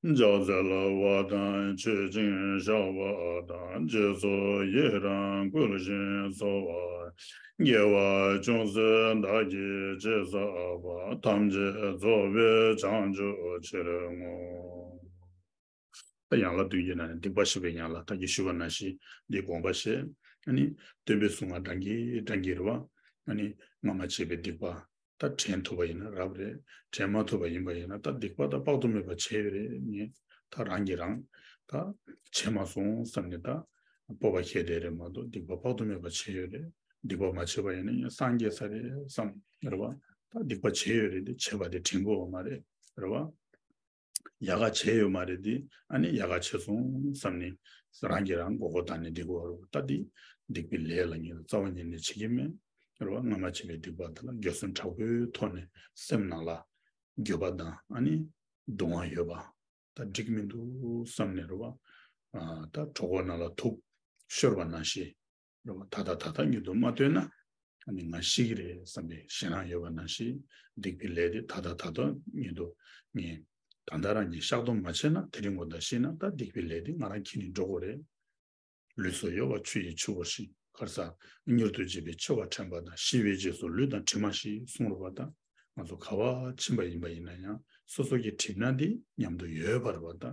མེ། ལྗགས་འཛིན་ལ་བ་དང་མཆོད་ཅིང་བཤགས་པ་དང་། རྗེས་སུ་ཡི་རང་བསྐུལ་ཞིང་གསོལ་བ། དགེ་བ་ཅུང་ཟད་བདག་གིས་ཅི་བསགས་པ། ཐམས་ཅད་རྫོགས་པའི་བྱང་ཆུབ་ཕྱིར་བསྔོ། ད་ཡན་ལག་བདུན་གྱི་ནང་ནས་སྡིག་པ་ཞི་བའི་ཡན་ལག་ད་གིན་ཞུས་པ་ནང་བཞིན་འདི་དགོངས་པ་བཞེས། ཨ་ནི་སྟོན་པའི་གསུང་ང་འདྲ་གི་འདྲ་གི་རེད་བ། ཨ་ནི་སྔ་མ་བྱས་པའི་སྡིག་པ་ད་དྲན་ཐུབ་པ་ཡིན་ན་རབ་རེད། དྲན་མ་ཐུབ་པ་ཡིན་པ་ཡིན་ན་ད་སྡིག་པ་ད་དཔག་ཏུ་མེད་པ་བྱས་ཡོད་རེད། ངས་ད་རང་གིས་རང་ད་བྱས་མ་སོང་བསམ་ནས་ད་སྤོབས་པ་བསྐྱེད་བསྡད་རེད་མ་གཏོགས་སྡིག་པ་དཔག་ཏུ་མེད་པ་བྱས་ཡོད་རེད། སྡིག་པ་མ་བྱས་པ་ཡིན་ན་ཡང་སངས་རྒྱས་ས་རེད་བསམ་རེད་བ། ད་སྡིག་པ་བྱས་ཡོད་རེད་དེ་བྱས་པ་དེ་དྲན་དགོས་པ་མ་རེད། རེད་བ། ཡག་ག་བྱས་ཡོད་མ་རེད་དེ། ཨ་ནི་ཡག་ག་བྱས་སོང་བསམ་ནས་རང་གིས་རང་མགོ་སྐོར་བཏང་ནས་འདི་གོ་རུ་ད་འདི་སྡིག་པའི་ལས་ལ་ངས་རྩ་བ་ཉིད་ནས་བྱེད་ཀྱི་མེད། རེད་བ། སྔ་མ་བྱས་པའི་སྡིག་པ་དེ་ལ་འགྱོད་སེམས་དྲག་པོའི་ཐོག་ནས་སེམས་ནང་ལ་འགྱོད་པ་དང་ཨ་ནི་གདུང་བ་ཡོད་པ། ད་འགྲིག་མི་འདུག་བསམ་ནས་རེད་བ། ཨ་ད་གྲོད་ཁོག་ནང་ལ་དུག་ཤོར་བ་ནང་བཞིན། རེད་བ། ད་ལྟ་ད་ལྟ་ཉིད་དུ་མ་ལྟོས་ན་ཨ་ནི་ང་ཤི་གི་རེད་བསམ་པའི་ཞེད་སྣང་ཡོད་པ་ནང་བཞིན་སྡིག་པའི་ལས་དེ་ད་ལྟ་ད་ལྟ་ཉིད་དུ་ངས་ད་ལྟ་རང་གིས་བཤགས་སྡོམ་མ་བྱས་ན་དེ་རིང་གོ་ད་ཤི་ན་ད་སྡིག་པའི་ལས་དེ་ང་རང་འཁྱེར་ནས་འགྲོ་དགོས་རེད། ལུས་སུ་ཡོད་པ་ཆུ་ཡིས་ཕྱུག་པར་ཤིས། ག་རེ་ཟ། མྱུར་དུ་བྱེད་པའི་འཆི་བ་དྲན་པ་དང་། ཤི་བའི་རྗེས་སུ་ལུས་དང་གྲིབ་མ་ཞིག་གསུངས་རེད་བ། ད་ང་ཚོ་ག་པར་ཕྱིན་པ་ཡིན་པ་ཡིན་ན་ཡང་སོ་སོ་གི་གྲིབ་ནག་འདི་མཉམ་དུ་ཡོད་པ་རེད་བ། ད་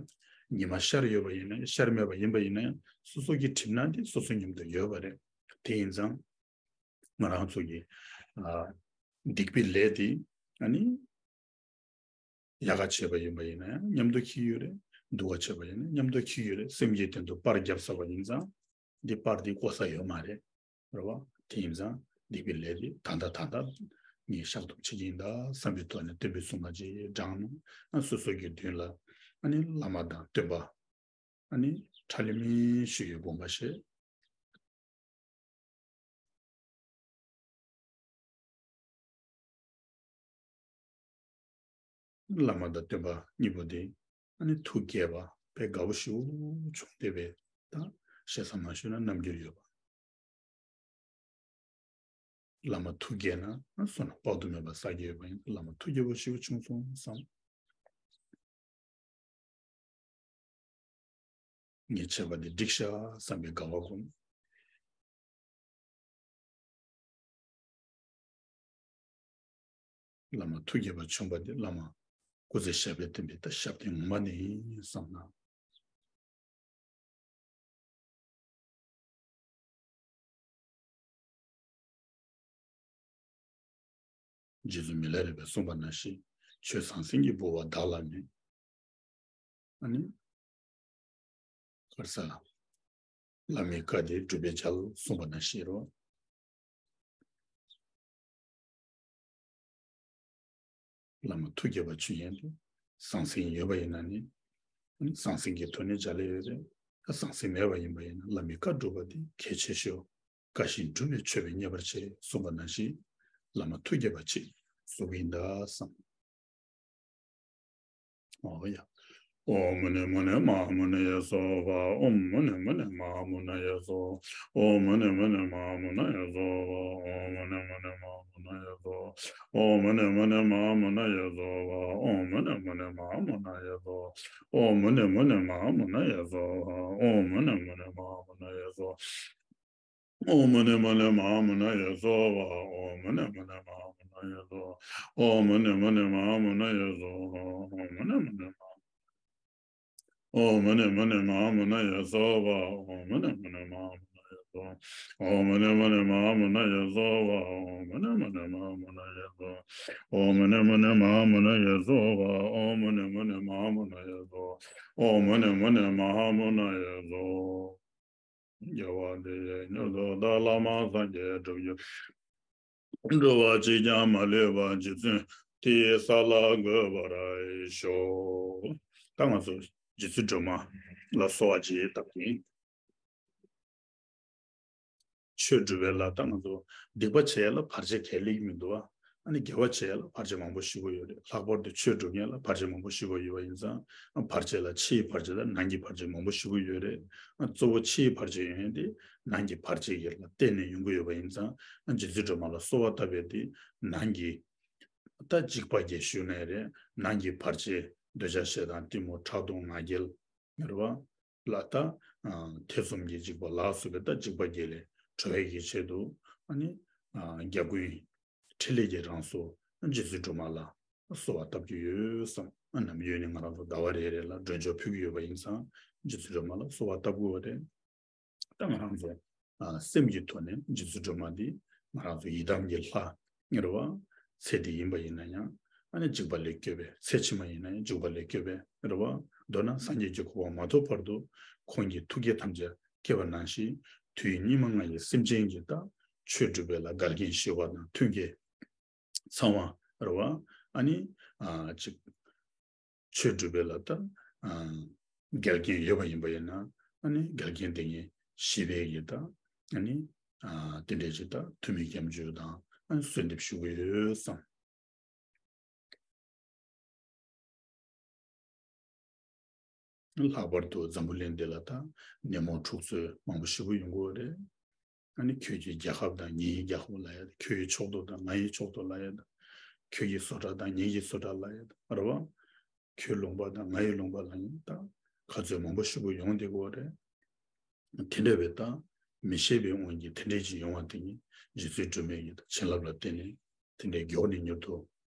ཉི་མ་ཤར་ཡོད་པ་ཡིན་ན་ཡང་ཤར་མེད་པ་ཡིན་པ་ཡིན་ན་ཡང་སོ་སོ་གི་གྲིབ་ནག་འདི་སོ་སོ་མཉམ་དུ་ཡོད་པ་རེད། དེ་ཡིན་ཙང་ང་རང་ཚོ་གི་ཨ་སྡིག་པའི་ལས་འདི་ཨ་ནི་ཡག་ག་བྱས་པ་ཡིན་པ་ཡིན་ན་ཡང་མཉམ་དུ་འཁྱེར་ཡོད་རེད། སྡུག་ག་བྱས་པ་ཡིན་ན་མཉམ་དུ་འཁྱེར་ཡོད་རེད། སེམས་ཀྱི་སྟེང་དུ་པར་བརྒྱབ་ཚར་བ་ཡིན་ཙང་འདི་པར་འདི་བཀོག་ས་ཡོད་མ་རེད། རེད་བ། དེ་ཡིན་ཙང་སྡིག་པའི་ལས་འདི་ད་ལྟ་ད་ལྟ་ངས་བཤགས་སྡོམ་བྱེད་ཀྱི་ཡིན་ད་བསམ་པའི་ཐོག་ནས་སྟོན་པའི་གསུང་ལ་རྗེས་འབྲངས་ནས་སོ་སོ་གི་མདུན་ལ་ཨ་ནི་བླ་མ་དང་སྟོན་པ་ཨ་ནི་ཁྲ་ལི་མི་ཞུ་ཡི་དགོངས་པ་བཞེས། བླ་མ་དང་སྟོན་པ་གཉིས་པོ་དེ་ཨ་ནི་ཐུགས་དགྱེས་པ་དཔེ་དགའ་པོ་ཞེ་པོ་བྱུང་བསྡད་པའི་ད་ཞེ་ས་མ་ཞུས་ན་རྣམ་འགྱུར་ཡོད་པ། བླ་མ་ཐུགས་དགྱེས་ན་བསོད་ནམས་དཔག་ཏུ་མེད་པ་བསགས་ཀྱི་ཡོད་པ་ཡིན། བླ་མ་ཐུགས་དགྱེས་པོ་ཞེ་པོ་བྱུང་སོང་བསམ། ངས་བྱས་པ་འདི་འགྲིག་ཤག་བསམ་པའི་དགའ་བ་སྒོམ། བླ་མ་ཐུགས་དགྱེས་པ་བྱུང་བ་འདི་བླ་མ་སྐུ་ཚེ་ཞབས་པད་བརྟན་པའི་ད་ཞབས་བརྟན་ངོ་མ་ནི་ཡིན་བསམ་ན། རྗེ་བཙུན་མི་ལ་རས་པས་གསུངས་པ་ནང་བཞིན་ཆོས་ཟང་ཟིང་གིས་འབུལ་བ་བདག་ལ་མེད། ཨ་ནི། ག་རེ་ཟ། བླ་མའི་བཀའ་དེ་སྒྲུབ་པའི་རྒྱལ་གསུངས་པ་ནང་བཞིན་རོ། བླ་མ་ཐུགས་དགྱེས་པ་ཆུ་ཡན་དུ་ཟང་ཟིང་ཡོད་པ་ཡིན་ན་ནི། ཟང་ཟིང་གི་ཐོག་ནས་འཇལ་ལེ་ཡོད་རེད། ད་ཟང་ཟིང་མེད་པ་ཡིན་པ་ཡིན་ན་བླ་མའི་བཀའ་སྒྲུབ་པ་དེ་གལ་ཆེ་ཤོས། བཀའ་བཞིན་སྒྲུབ་པས་མཆོད་པའི་མཉེས་པར་བྱེད་གསུངས་པ་ནང་བཞིན། བླ་མ་ཐུགས་དགྱེས་པ་ཆེ་གཟུགས་ཡིན་ད་བསམ། ཨོ་ཡ། ཨོཾ་མུ་ནེ་མུ་ནེ་མ་ཧཱ་མུ་ནེ་ཡེ་སྭཱ་ཧཱ། ཨོཾ་མུ་ནེ་མུ་ནེ་མ་ཧཱ་མུ་ནེ་ཡེ་སྭཱ་ཧཱ། ཨོཾ་མུ་ནེ་མུ་ནེ་མ་ཧཱ་མུ་ནེ་ཡེ་སྭཱ་ཧཱ། ཨོཾ་མུ་ནེ་མུ་ནེ་མ་ཧཱ་མུ་ནེ་ཡེ་སྭཱ་ཧཱ། ཨོཾ་མུ་ནེ་མུ་ནེ་མ་ཧཱ་མུ་ནེ་ཡེ་སྭཱ་ཧཱ། ཨོཾ་མུ་ནེ་མུ་ནེ་མ་ཧཱ་མུ་ནེ་ཡེ་སྭཱ་ཧཱ། ཨོཾ་མུ་ནེ་མུ་ནེ་མ་ཧཱ་མུ་ནེ་ཡེ་སྭཱ་ཧཱ། ཨོཾ་མུ་ནེ་མུ་ནེ་མ་ཧཱ་མུ་ནེ་ཡེ་སྭཱ་ཧཱ། ཨོཾ་མུ་ནེ་མུ་ནེ་མ་ཧཱ་མུ་ནེ་ཡེ་སྭཱ་ཧཱ། ཨོཾ་མུ་ནེ་མུ་ནེ་མ་ཧཱ་མུ་ནེ་ཡེ་སྭཱ་ཧཱ། ཨོཾ་མུ་ནེ་མུ་ནེ་མ་ཧཱ་མུ་ནེ་ཡེ་སྭཱ་ཧཱ། ཨོཾ་མུ་ནེ་མུ་ནེ་མ་ཨོཾ་མུ་ནེ་མུ་ནེ་མ་ཧཱ་མུ་ནེ་ཡེ་སྭཱ་ཧཱ། ཨོཾ་མུ་ནེ་མུ་ནེ་མ་ཧཱ་མུ་ནེ་ཡེ་སྭཱ་ཧཱ། ཨོཾ་མུ་ནེ་མུ་ནེ་མ་ཧཱ་མུ་ནེ་ཡེ་སྭཱ་ཧཱ། ཨོཾ་མུ་ནེ་མུ་ནེ་མ་ཧཱ་མུ་ནེ་ཡེ་སྭཱ་ཧཱ། ཨོཾ་མུ་ནེ་མུ་ནེ་མ་ཧཱ་མུ་ནེ་ཡེ་སྭཱ་ཧཱ། ཨོཾ་མུ་ནེ་མུ་ནེ་མ་ཧཱ་མུ་ནེ་ཡེ་སྭཱ་ཧཱ། ཨོཾ་མུ་ནེ་མུ་ནེ་མ་ཧཱ་མུ་ནེ་ཡེ་སྭཱ་ཧཱ། རྒྱལ་བ་འདི་ཡིས་མྱུར་དུ་བདག་བླ་མ་སངས་རྒྱས་འགྲུབ་གྱུར། འགྲོ་བ་གཅིག་ཀྱང་མ་ལུས་པ། རྗེ་བཙུན་དེ་ཡི་ས་ལ་འགོད་པར་ཤོག་ད་ང་ཚོ་རྗེ་བཙུན་སྒྲོལ་མ་ལ་གསོལ་བ་རྗེས་བཏབ་ཀྱིན། ཆོས་སྒྲུབ་པའི་ལ་ད་ང་ཚོ་སྡིག་པ་བྱས་ལ་བར་ཆད་གལ་ལེགས་མི་འདུག་བ། ཨ་ནི་དགེ་བ་བྱས་ལ་བར་ཆད་མང་པོ་ཞིག་ཡོད་རེད། ལྷག་པར་དུ་ཆོས་སྒྲུབ་མཁན་ལ་བར་ཆད་མང་པོ་ཞིག་ཡོད་པ་ཡིན་ཙང་། བར་ཆད་ལ་ཕྱིའི་བར་ཆད་དང་ནང་གི་བར་ཆད་མང་པོ་ཞིག་ཡོད་རེད། གཙོ་བོ་ཕྱིའི་བར་ཆད་ཡོད་མཁན་དེ་ནང་གི་བར་ཆད་ཀྱི་ལ་བརྟེན་ནས་ཡོང་གི་ཡོད་པ་ཡིན་ཙང་། རྗེ་བཙུན་སྒྲོལ་མ་ལ་གསོལ་བ་བཏབ་པའི་དེ་ནང་གི་ད་འཇིགས་པ་བརྒྱད་ཞུས་ནའི་རེད། ནང་གི་བར་ཆད་ འདོད་ཆགས་ཞེ་སྡང་གཏི་མུག་ཕྲག་དོག་ང་རྒྱལ་རེད་བ། ལ་ད་ཨ་ཐེ་ཚོམ་གྱི་འཇིགས་པ་ལ་སོགས་པའི་ད་འཇིགས་པ་བརྒྱད་ལས་གྲོལ་བའི་གི་ཆེད་དུ། ཨ་ནི་ཨ་རྒྱལ་ཀུན་ཕྲིན་ལས་ཀྱི་རང་གཟུགས་རྗེ་བཙུན་སྒྲོལ་མ་ལ་གསོལ་བ་བཏབ་ཀྱི་ཡོད་བསམ། ཨ་ནམ་ཡོད་ནི་ང་རང་ཚོ་ཟླ་བ་རེ་རེ་ལ་སྒྲོལ་ཆོག་ཕུལ་གྱི་ཡོད་པ་ཡིན་ཙང་། རྗེ་བཙུན་སྒྲོལ་མ་ལ་གསོལ་བ་བཏབ་དགོས་པ་རེད། ད་ང་རང་ཚོ་ཨ་སེམས་ཀྱི་ཐོག་ནས་རྗེ་བཙུན་སྒྲོལ་མ་འདི་ང་རང་ཚོ་ཡི་དམ་གྱི་ལྷ་རེད་བ། ཚེ་འདི་ཡིན་པ་ཡིན་ན་ཡང་། ཨ་ནི་འཇིགས་པ་ལས་སྐྱོབ་པའི། ཚེ་ཕྱི་མ་ཡིན་ན་ཡང་འཇིགས་པ་ལས་སྐྱོབ་པའི་རེད་བ། མདོར་ན་སངས་རྒྱས་ཀྱི་གོ་འཕང་མ་ཐོབ་བར་དུ་ཁོང་གི་ཐུགས་བསྐྱེད་ཐམས་ཅད་བསྐྱེད་པ་ནང་བཞིན། དུས་སྙིགས་མ་ལྔ་ཡི་སེམས་ཅན་གྱི་ད་ཆོས་སྒྲུབ་པའི་ལ་འགལ་རྐྱེན་ཞི་བ་དང་མཐུན་རྐྱེན་ཚང་བ་རེད་བ། ཨ་ནི་ཨ་ཅིག་ཆོས་སྒྲུབ་པའི་ལ་ད་ཨ་འགལ་རྐྱེན་ཡོད་པ་ཡིན་པ་ཡིན་ན། ཨ་ནི་འགལ་རྐྱེན་དེ་ཉིད་ཞི་བའི་གི་ད་ཨ་ནི་ཨ་དེ་འདྲའི་ཅིག་ད་ཐུགས་སྨོན་སྐྱབས་འཇུག་དང་། ཨ་ནི་གསོལ་འདེབས་ཞུ་གི་ཡོད་བསམ། ལྷག་པར་དུ་འཛམ་བུ་གླིང་འདི་ལ་ད་ནད་མུག་འཁྲུག་རྩོད་མང་པོ་ཞེ་པོ་ཡོང་གི་ཡོད་རེད། ཨ་ནི་ཁྱོད་ཀྱི་རྒྱལ་ཁབ་དང་ངའི་རྒྱལ་ཁབ་ལབ་ཡ་དང་། ཁྱོད་ཀྱི་ཕྱོགས་གཏོགས་དང་ངའི་ཕྱོགས་གཏོགས་ལབ་ཡ་དང་། ཁྱོད་ཀྱི་བཟོ་གྲྭ་དང་ངའི་བཟོ་གྲྭ་ལབ་ཡ་དང་རེད་བ། ཁྱོད་ལུང་པ་དང་ངའི་ལུང་པ་ལབ་ཡ་དང་། ག་ཚོད་མང་པོ་ཞེ་པོ་ཡོང་བསྡད་ཀྱི་ཡོད་རེད། དེ་འདྲ་བའི་ད་མི་ཤེས་པའི་དབང་གིས་དེ་འདྲའི་ཅིག་ཡོང་བ་དེ་ཉིད་རྗེ་བཙུན་སྒྲོལ་མའི་གི་ད་བྱིན་རླབས་ལ་བརྟེན་ནས་དེ་འདྲའི་མགྱོགས་ནས་མྱུར་དུ་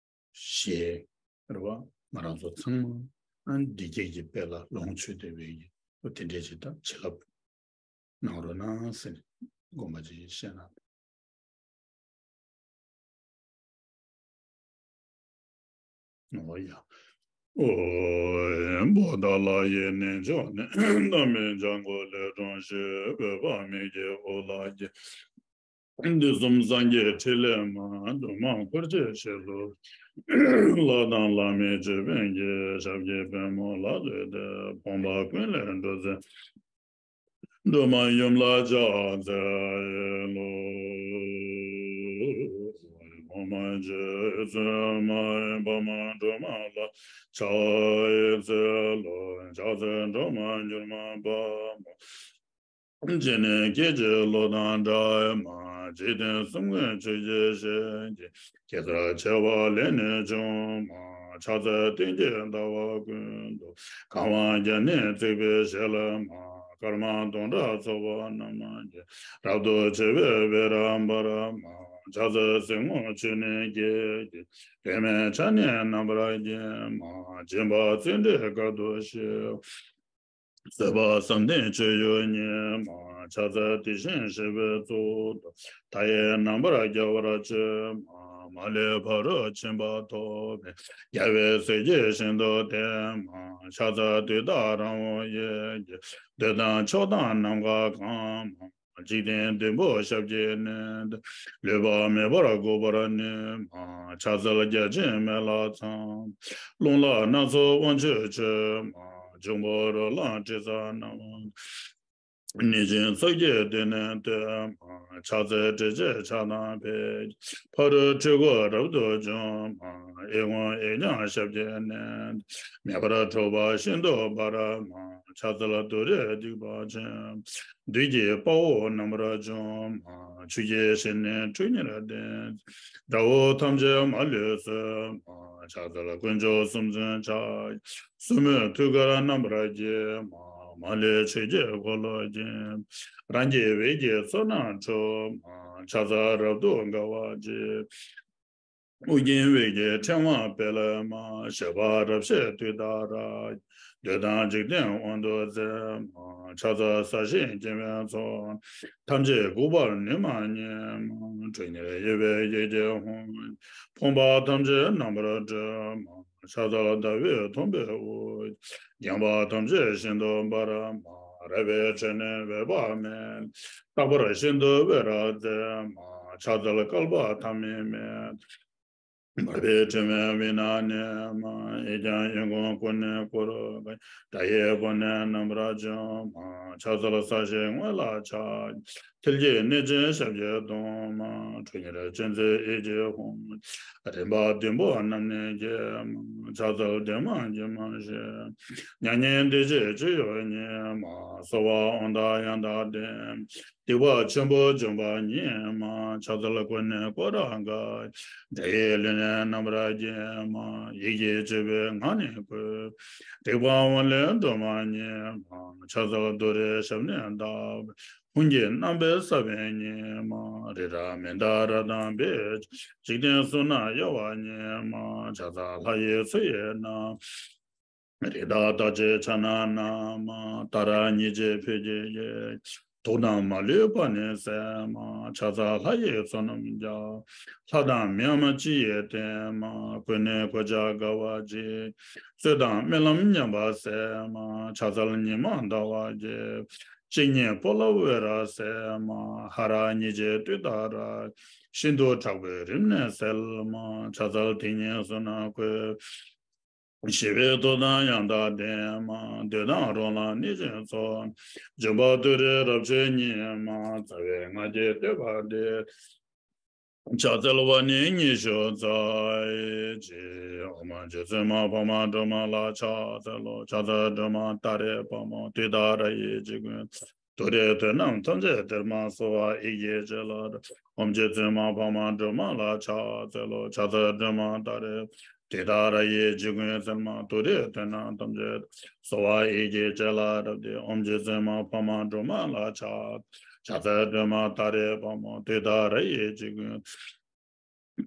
ཞི་བའི་རེད་བ། ང་རང་ཚོ་ཚང་མ་བདེ་སྐྱིད་ཀྱི་དཔལ་ལ་ལོངས་སྤྱོད་བདེ་བའི་གི་དེ་འདྲའི་ཅིག་ད་བྱིན་རླབས་གནང་རོགས་གནང་ཟེར་ནས་དགོངས་པ་ཅིག་བཞེས་གནང་། ཨོ་ཡ། ཨོ། བོ་དྷ་ལ་ཡི་གནས་མཆོག་ནས། བདག་མེད་འཇམ་མགོན་ལས་འཁྲུངས་ཤིང་། འོད་དཔག་མེད་ཀྱི་འོད་ལ་སྐྱེས། དུས་གསུམ་སངས་རྒྱས་ཕྲིན་ལས་མ། འདུས་མ་བྱས་འཁོར་བཅས་ཞིང་དུ། ལྷ་དང་ལྷ་མིན་ཅོད་པན་གྱི། ཞབས་ཀྱི་པདྨོ་ལ་བཏུད་དེ། ཕོངས་པ་ཀུན་ལས་སྒྲོལ་མཛད། སྒྲོལ་མ་ཡུམ་ལ་ཕྱག་འཚལ་ལོ། འོག་མ་རྗེ་བཙུན་མ་ཡེ་པདྨ་སྒྲོལ་མ་ལ་ཕྱག་འཚལ་ལོ། ཕྱག་འཚལ་སྒྲོལ་མ་མྱུར་མ་དཔའ་མོ། སྤྱན་ནི་སྐད་ཅིག་གློག་དང་འདྲ་མ། འཇིག་རྟེན་གསུམ་མགོན་ཆུ་སྐྱེས་ཞལ་གྱི། གེ་སར་བྱེ་བ་ལས་ནི་བྱུང་མ། ཕྱག་འཚལ་སྟེང་གི་ཟླ་བ་ཀུན་ཏུ། གང་བ་བརྒྱ་ནི་བརྩེགས་པའི་ཞལ་མ། སྐར་མ་སྟོང་ཕྲག་ཚོགས་པ་རྣམས་ཀྱིས། རབ་ཏུ་ཕྱེ་བའི་བེ་ར་འབར་མ། ཕྱག་འཚལ་གསེར་སྔོ་ཆུ་ནས་སྐྱེས་ཀྱི། སྒྲོན་མེ་ཆ་ནི་རྣམ་པར་བརྒྱན་མ། སྦྱིན་པ་བརྩོན་འགྲུས་དཀའ་ཐུབ་ཞི། བཟོད་པ་བསམ་གཏན་སྤྱོད་ཡུལ་ཉིད་མ། ཕྱག་འཚལ་དེ་བཞིན་གཤེགས་པའི་གཙུག་ཏོར། མཐའ་ཡས་རྣམ་པར་རྒྱལ་བར་སྤྱོད་མ། མ་ལུས་ཕ་རོལ་ཕྱིན་པ་ཐོབ་པའི། རྒྱལ་བའི་སྲས་ཀྱི་ཞིང་དུ་བསྟེན་མ། ཕྱག་འཚལ་དུས་དག་རང་འོང་ཡིད་ཀྱིས། འདོད་དང་ཕྱོགས་དང་ནམ་མཁའ་གང་མ། འཇིག་རྟེན་བདུན་པོ་ཞབས་ཀྱིས་མནན། ལུས་པ་མེད་པར་འགུགས་པར་ནུས་མ། ཕྱག་འཚལ་བརྒྱ་བྱིན་མེ་ལྷ་ཚངས། རླུང་ལྷ་སྣ་ཚོགས་དབང་ཕྱུག་མཆོད་མ། འབྱུང་པོ་རོ་ལངས་དྲི་ཟ་རྣམས། ནད་ཅན་ཚོགས་ཀྱིས་གདོན་ནི་བཏོལ་མ། ཕྱག་འཚལ་དྲི་ཆབ་ཕྱག་ན་འཕེན། ཕ་རོལ་འཁྲུལ་འཁོར་རབ་ཏུ་འཇོམས་མ། ཨེ་ཝཾ་ཨེ་ཛྙཱ་ཞབས་ཀྱིས་མནན། མེ་འབར་འཁྲུགས་པ་ཤིན་ཏུ་འབར་མ། ཕྱག་འཚལ་ཏུ་རེ་འཇིགས་པ་ཆེན། བདུད་ཀྱི་དཔའ་བོ་རྣམ་པར་འཇོམས་མ། ཆུ་སྐྱེས་ཞལ་ནི་ཁྲོ་གཉེར་ལྡན། དགྲ་བོ་ཐམས་ཅད་མ་ལུས་གསོད་མ། ཕྱག་འཚལ་དཀོན་མཆོག་གསུམ་མཚོན་ཕྱག། སྲུ་མོས་ཐུགས་ཀར་རྣམ་པར་བརྒྱན་མ། མ་ལུས་ཆོས་ཀྱི་འཁོར་ལོས་བརྒྱན། རང་གི་འོད་ཀྱི་ཚོགས་རྣམས་འཁྲུགས་མ། ཕྱག་འཚལ་རབ་ཏུ་དགའ་བ་ཆེ། ཨོ་རྒྱན་འོད་ཀྱི་ཕྲེང་བ་སྤེལ་མ། བཞད་པ་རབ་བཞད་དུས་ལྟར། འདོད་དང་འཇིག་རྟེན་དབང་དུ་མཛད་མ། ཕྱག་འཚལ་ས་གཞི་སྐྱེ་བོའི་ཚོགས། ཐམས་ཅད་འགུགས་པར་ནུས་མ་ཉིད་མ། ཁྲོ་གཉེར་གཡོ་བའི་གཡས་ཀྱི་ཧཱུྃ། ཕོངས་པ་ཐམས་ཅད་རྣམ་པར་སྒྲོལ་མ། ཕྱག་འཚལ་ཟླ་བའི་ཐོད་པའི་དབུས། འགེངས་པ་ཐམས་ཅད་ཤིན་ཏུ་འབར་མ། རལ་པའི་ཁྲོད་ནས་འོད་དཔག་མེད། རྟག་པར་ཤིན་ཏུ་འོད་རབ་མཛད་མ། ཕྱག་འཚལ་བསྐལ་པ་ཐ་མལ་མེད། འབར་བའི་ཕྲེང་བའི་དབུས་ན་གནས་མ། གཡས་བརྐྱང་གཡོན་བསྐུམ་ཀུན་ནས་བསྐོར། དགྲ་ཡི་དཔུང་ནི་རྣམ་པར་འཇོམས་མ། ཕྱག་འཚལ་ས་གཞིའི་ངོས་ལ་ཕྱག། མཐིལ་གྱིས་མནན་ཅིང་ཞབས་ཀྱིས་བརྡུང་མ། ཁྲོ་གཉེར་ཅན་མཛད་གཡས་ཀྱི་ཧཱུྃ། རིམ་པ་བདུན་པོ་རྣམས་ནི་འགེམས་མ། ཕྱག་འཚལ་བདེ་མ་དགེ་མ་ཞེས། མྱ་ངན་འདས་ཞི་སྤྱོད་ཡུལ་ཉིད་མ། གསོལ་བ་དབང་དང་ཡང་དག་ལྡན། སྡིག་པ་ཆེན་པོ་འཇོམས་པ་ཉིད་མ། ཕྱག་འཚལ་ཀུན་ནས་བསྐོར་རབ་དགའ། དགྲ་ཡི་ལུས་ རྣམ་པར་བརྒྱན་མ། ཡི་གེ་བཅུ་པའི་ངག་ནི་བཀོད། སྡིག་པ་འོ་ལས་སྒྲོལ་མ་ཉིད་མ། ཕྱག་འཚལ་ཏུ་རེའི་ཞབས་ནི་བརྡབས། ཧཱུྃ་གི་རྣམ་པའི་ས་བོན་ཉིད་མ། རི་རབ་མནྡ་ར་དང་འབིགས་བྱེད། འཇིག་རྟེན་གསུམ་ན་གཡོ་བ་ཉིད་མ། ཕྱག་འཚལ་ལྷ་ཡི་མཚོ་ཡི་སྣ། རི་དྭགས་རྟ་ཅན་ཕྱག་ན་བསྣམས་མ། ཏཱ་ར་གཉིས་བརྗེད་ཕུད་ཀྱི་གཡས། དུག་དང་མ་ལུས་པ་ནི་སེལ་མ། ཕྱག་འཚལ་ལྷ་ཡི་ཚོགས་རྣམས་ཀྱང་། ལྷ་དང་མིའམ་ཅི་ཡིས་བསྟེན་མ། གོས་ནི་གོ་ཆ་དགའ་བ་བརྗིད། གསོད་དང་རྨི་ལམ་ངན་པ་སེལ་མ། ཕྱག་འཚལ་ཉི་མ་ཟླ་བ་རྒྱས། གཅིན་སྙི་སྤོ་ལོ་འོད་རབ་གསལ་མ། ཧ་ར་གཉིས་བརྗེད་བདུད་དང་ར། ཤིན་ཏུ་དྲག་པོའི་རིམས་ནད་སེལ་མ། ཕྱག་འཚལ་དེ་ཉིད་གསུམ་རྣམས་བཀོད། ཞི་བའི་མཐུ་དང་ཡང་དག་ལྡན་མ། འདོད་དང་རོ་ལངས་གནོད་སྦྱིན་ཚོགས། འབྱོན་པ་ཏུ་རེའི་རབ་མཆོག་ཉིད་མ། རྩ་བའི་སྔགས་ཀྱི་བསྟོད་པ་འདི། ཕྱག་འཚལ་བ་ནི་ཉི་ཤུ་རྩ་གཅིག་ཨོཾ་རྗེ་བཙུན་མ་འཕགས་མ་སྒྲོལ་མ་ལ་ཕྱག་འཚལ་ལོ། ཕྱག་འཚལ་སྒྲོལ་མ་ཏཱ་རེ་དཔའ་མོ་བདུད་དང་ར་ཡི་འཇིགས་ཀུན། དུག་རིགས་དོན་རྣམས་ཐམས་ཅད་འདིར་མ་གསོལ་བ་ཡིད་ཀྱིས་བྱས་ལ། ཨོཾ་རྗེ་བཙུན་མ་འཕགས་མ་སྒྲོལ་མ་ལ་ཕྱག་འཚལ་ལོ། ཕྱག་འཚལ་སྒྲོལ་མ་ཏཱ་རེ། དེ་ལྟར་ར་ཡི་འཇིགས་ཀུན་སེལ་མ། དུག་རིགས་དོན་རྣམས་ཐམས་ཅད་གསོལ་བ་ཡིད་ཀྱིས་བྱས་ལ་བཏབ་སྟེ། ཨོཾ་རྗེ་བཙུན་མ་འཕགས་མ་སྒྲོལ་མ་ལ་ཕྱག་ཕྱག་འཚལ་སྒྲོལ་མ་ཏཱ་རེ་དཔའ་མོ། དེ་ལྟར་ར་ཡི་འཇིགས་ཀུན།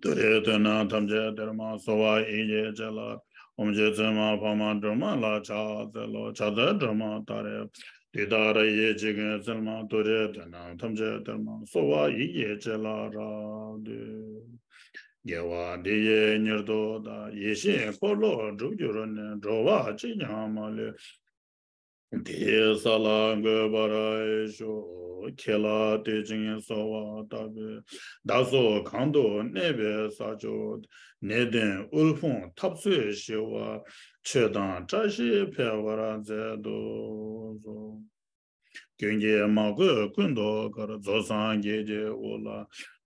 དུག་རིགས་དོན་རྣམས་ཐམས་ཅད་འདིར་མ་གསོལ་བ་ཡིད་ཀྱིས་བྱས་ལ། ཨོཾ་རྗེ་བཙུན་མ་འཕགས་མ་སྒྲོལ་མ་ལ་ཕྱག་འཚལ་ལོ། ཕྱག་འཚལ་སྒྲོལ་མ་ཏཱ་རེ། དེ་ལྟར་ར་ཡི་འཇིགས་ཀུན་སེལ་མ། དུག་རིགས་དོན་རྣམས་ཐམས་ཅད་འདིར་མ་གསོལ་བ་ཡིད་ཀྱིས་བྱས་ལ་རབ་བཏུད། དགེ་བ་འདི་ཡིས་མྱུར་དུ་བདག་ཡེ་ཤེས་འཁོར་ལོ་འགྲུབ་གྱུར་ནས། འགྲོ་བ་གཅིག་ཀྱང་མ་ལུས། དེ་ཡི་ས་ལ་འགོད་པར་ཤོག་ཁྱེད་ལ་བསྟོད་ཅིང་གསོལ་བ་བཏབ་པས། བདག་སོགས་གང་དུ་གནས་པའི་ས་ཕྱོགས། ནད་གདོན་དབུལ་ཕོངས་འཐབ་རྩོད་ཞི་བ། ཆོས་དང་བཀྲ་ཤིས་འཕེལ་བར་མཛད་དུ་གསོལ། མགོན་གྱིས་མ་གོས་ཀུན་ཏུ་དགར། རྫོགས་སངས་རྒྱས་ཀྱི་དབུ་ལ།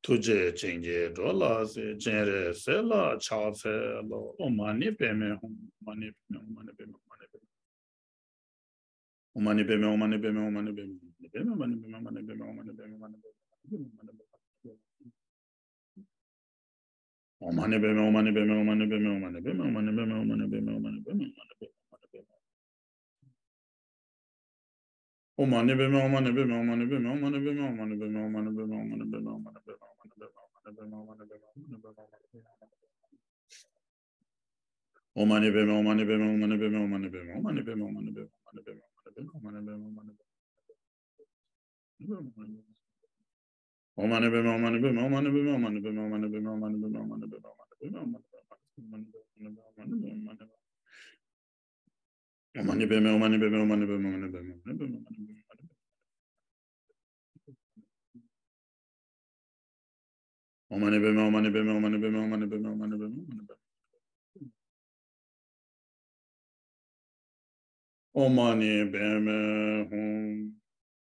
ཐུགས་རྗེ་ཅན་གྱིས་འགྲོ་ལ་གསོལ། སྤྱན་རས་གཟིགས་ལ་ཕྱག་འཚལ་ལོ། ཨོཾ་མ་ཎི་པདྨེ་ཧཱུྃ། མ་ཎི་པདྨེ་ཧཱུྃ། མ་ཎི་པདྨེ་ཧཱུྃ། མ་ཎི་པདྨེ་ཧཱུྃ། ཨོཾ་མ་ཎི་པདྨེ་ཧཱུྃ།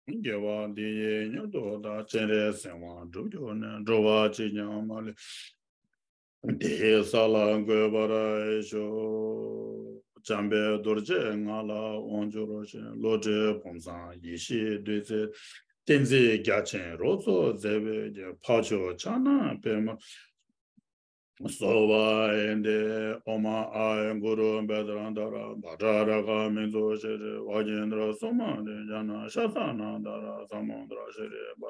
དགེ་བ་འདི་ཡིས་མྱུར་དུ་བདག་སྤྱན་རས་གཟིགས་དབང་འགྲུབ་གྱུར་ནས། འགྲོ་བ་གཅིག་ཀྱང་མ་ལུས། དེ་ཡི་ས་ལ་འགོད་པར་ཤོག་བྱམས་པའི་རྡོ་རྗེ་ང་ལ་དབང་བསྒྱུར་ཞིང་། བློ་གྲོས་ཕུན་སུམ་ཡེ་ཤེས་བདུད་རྩི། ཏིང་འཛིན་རྒྱ་ཆེན་རོ་ཙོགས་མཛད་པའི་རྒྱལ། འཕགས་མཆོག་ཕྱག་ན་པདྨོ་གསོལ་བ་འདེབས། ཨོཾ་ཨཱཿཧཱུྃ་གུ་རུ་བཛྲ་དྷ་ར་བཛྲ་རཀྵ་མཉྫུ་ཤྲཱི་ཝཱ་གེནྡྲ་སུ་མ་ཏི་ཛྙཱ་ན་ཤ་ས་ན་དྷ་ར་ས་མུ་དྲ་ཤྲཱི་པ་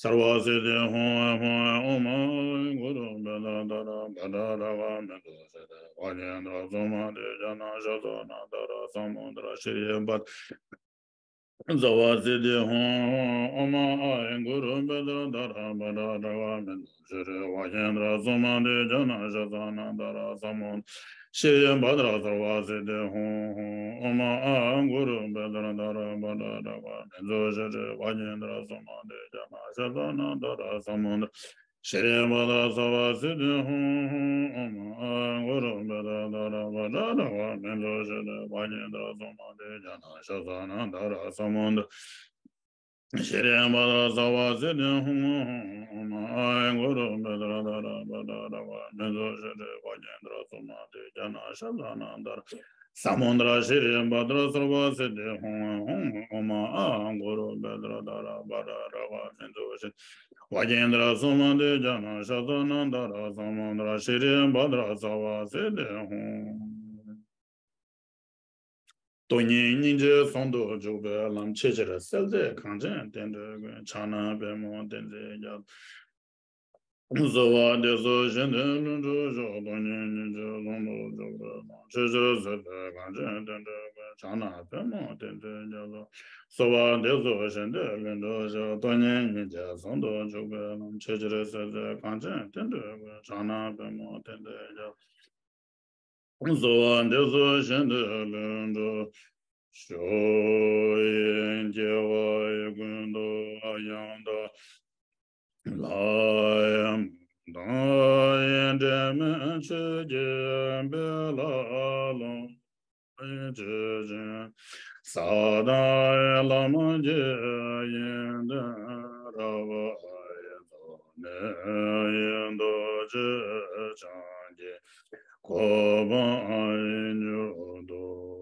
སརྦ་སིདྡྷི་ཧཱུྃ་ཧཱུྃ། ཨོཾ་ཨཱཿཧཱུྃ་གུ་རུ་བཛྲ་དྷ་ར་བཛྲ་རཀྵ་མཉྫུ་ཤྲཱི་ཝཱ་གེནྡྲ་སུ་མ་ཏི་ཛྙཱ་ན་ཤ་ས་ན་དྷ་ར་ས་མུ་དྲ་ཤྲཱི་པ་སརྦ་སིདྡྷི་ཧཱུྃ་ཧཱུྃ། ཨོཾ་ཨཱཿཧཱུྃ་གུ་རུ་བཛྲ་དྷ་ར་བཛྲ་རཀྵ་མཉྫུ་ཤྲཱི་ཝཱ་གེནྡྲ་སུ་མ་ཏི་ཛྙཱ་ན་ཤ་ས་ན་དྷ་ར་ས་མུ་དྲ་ཤྲཱི་པ་དྲ་སརྦ་སིདྡྷི་ཧཱུྃ་ཧཱུྃ། ཨོཾ་ཨཱཿཧཱུྃ་གུ་རུ་བཛྲ་དྷ་ར་བཛྲ་རཀྵ་མཉྫུ་ཤྲཱི་ཝཱ་གེནྡྲ་སུ་མ་ཏི་ཛྙཱ་ན་ཤ་ས་ན་དྷ་ར་ས་མུ་དྲ་ཤྲཱི་པ་དྲ་སརྦ་སིདྡྷི་ཧཱུྃ་ཧཱུྃ། ཨོཾ་ཨཱཿཧཱུྃ་གུ་རུ་བཛྲ་དྷ་ར་བཛྲ་རཀྵ་མཉྫུ་ཤྲཱི་ཝཱ་གེནྡྲ་སུ་མ་ཏི་ཛྙཱ་ན་ཤ་ས་ན་དྷ་ར་ས་མུ་དྲ་ཤྲཱི་པ་དྲ་སརྦ་སིདྡྷི་ཧཱུྃ་ཧཱུྃ། ཨོཾ་ཨཱཿཧཱུྃ་གུ་རུ་བཛྲ་དྷ་ར་བཛྲ་རཀྵ་མཉྫུ་ཤྲཱི་ཝཱ་གེནྡྲ་སུ་མ་ཏི་ཛྙཱ་ན་ཤ་ས་ན་དྷ་ར་ས་མུ་དྲ་ཤྲཱི་པ་དྲ་སརྦ་སིདྡྷི་ཧཱུྃ་ཧཱུྃ། ཨོཾ་ཨཱཿཧཱུྃ་གུ་རུ་བཛྲ་དྷ་ར་བཛྲ་རཀྵ་མཉྫུ་ཤྲཱི་ བ་གེན་དྲ་སུ་མ་ཏི་ཛྙཱ་ན་ཤཱ་ཙ་ན་དྷ་ར་ས་མ་དྷ་ར་ཤྲཱི་བྷ་དྲ་ཙ་བ་སིདྡྷི་ཧཱུྃ། སྟོང་ཉིད་སྙིང་རྗེ་ཟུང་དུ་འཇུག་པའི་ལམ། ཆེས་ཆེར་གསལ་མཛད་གངས་ཅན་བསྟན་འགྲོའི་མགོན། ཕྱག་ན་པདྨོ་བསྟན་འཛིན་རྒྱ་མཚོ། གསོལ་བ་འདེབས་སོ་གཞན་དོན་ལྷུན་གྲུབ་ཤོག། སྟོང་ཉིད་སྙིང་རྗེ་ཟུང་དུ་འཇུག་པའི་ལམ། ཆེས་ཆེར་གསལ་མཛད་གངས་ཅན་བསྟན་འགྲོའི་མགོན། ཕྱག་ན་པདྨོ་བསྟན་འཛིན་རྒྱ་མཚོ། གསོལ་བ་འདེབས་སོ་གཞན་དོན་ལྷུན་གྲུབ་ཤོག། སྟོང་ཉིད་སྙིང་རྗེ་ཟུང་དུ་འཇུག་པའི་ལམ། ཆེས་ཆེར་གསལ་མཛད་གངས་ཅན་བསྟན་འགྲོའི་མགོན། ཕྱག་ན་པདྨོ་བསྟན་འཛིན་རྒྱ་མཚོ། གསོལ་བ་འདེབས་སོ་གཞན་དོན་ལྷུན་གྲུབ་ཤོག། སྐྱེ་བ་ཀུན་ཏུ་ཡང་དག་ལ་ཡང་དག་ཡིན། འབྲལ་མེད་ཆོས་ཀྱི་དཔལ་ལ་ལོངས་སྤྱོད་ཅིང་། ས་དང་ལམ་གྱི་ཡོན་ཏན་རབ་རྫོགས་ནས། རྡོ་རྗེ་འཆང་གི་གོ་འཕང་མྱུར་ཐོབ།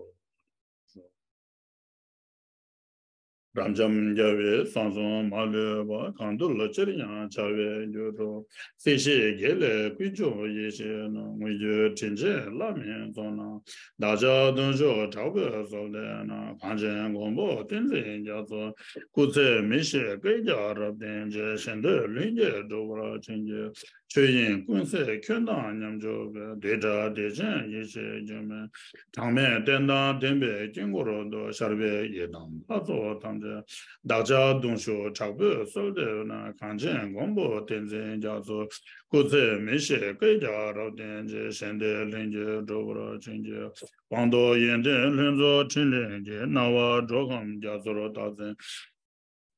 རབ་འབྱམས་རྒྱལ་བའི་གསང་གསུམ་མ་ལུས་པ། གང་འདུལ་ཅིར་ཡང་འཆར་བའི་རྒྱུ་འགྲུབ། སྲིད་ཞིའི་དགེ་ལེགས་ཀུན་སྐྱོབ་ཡེ་ཤེས་སྣང་། དངོས་བརྒྱུད་དྲིན་ཅན་བླ་མའི་ཚོགས་རྣམས། བདག་ཅག་གདུང་ཤུགས་དྲག་པོས་གསོལ་འདེབས་ན། གངས་ཅན་མགོན་པོ་བསྟན་འཛིན་རྒྱ་མཚོ། སྐུ་ཚེ་མི་ཤིགས་བསྐལ་བརྒྱར་རབ་བརྟན་ཅིང་། གཞན་དོན་ལྷུན་གྱིས་འགྲུབ་པར་བྱིན་གྱིས་རློབས། ཆོས་དབྱིངས་ཀུན་གསལ་ཁྱོད་དང་མཉམ་བཞུགས་པའི། བདུད་དགྲ་བདེ་ཆེན་ཡེ་ཤེས་སྒྱུ་མའི། གྲངས་མེད་རྟེན་དང་བརྟེན་པའི་དཀྱིལ་འཁོར་དུ། ཤར་བའི་ཡི་དམ་ལྷ་ཚོགས་ཐམས་ཅད། བདག་ཅག་གདུང་ཤུགས་དྲག་པོས་གསོལ་འདེབས་ན། གངས་ཅན་མགོན་པོ་བསྟན་འཛིན་རྒྱ་མཚོ། སྐུ་ཚེ་མི་ཤིགས་བསྐལ་བརྒྱར་རབ་བརྟན་ཅིང་། གཞན་དོན་ལྷུན་གྱིས་འགྲུབ་པར་བྱིན་གྱིས། དབང་ཐོབ་ཡོན་ཏན་ལྷུན་རྫོགས་ཕྲིན་ལས་ཀྱི། སྣང་བ་འགྲོ་ཁམས་རྒྱ་མཚོར་བདག་འཛིན་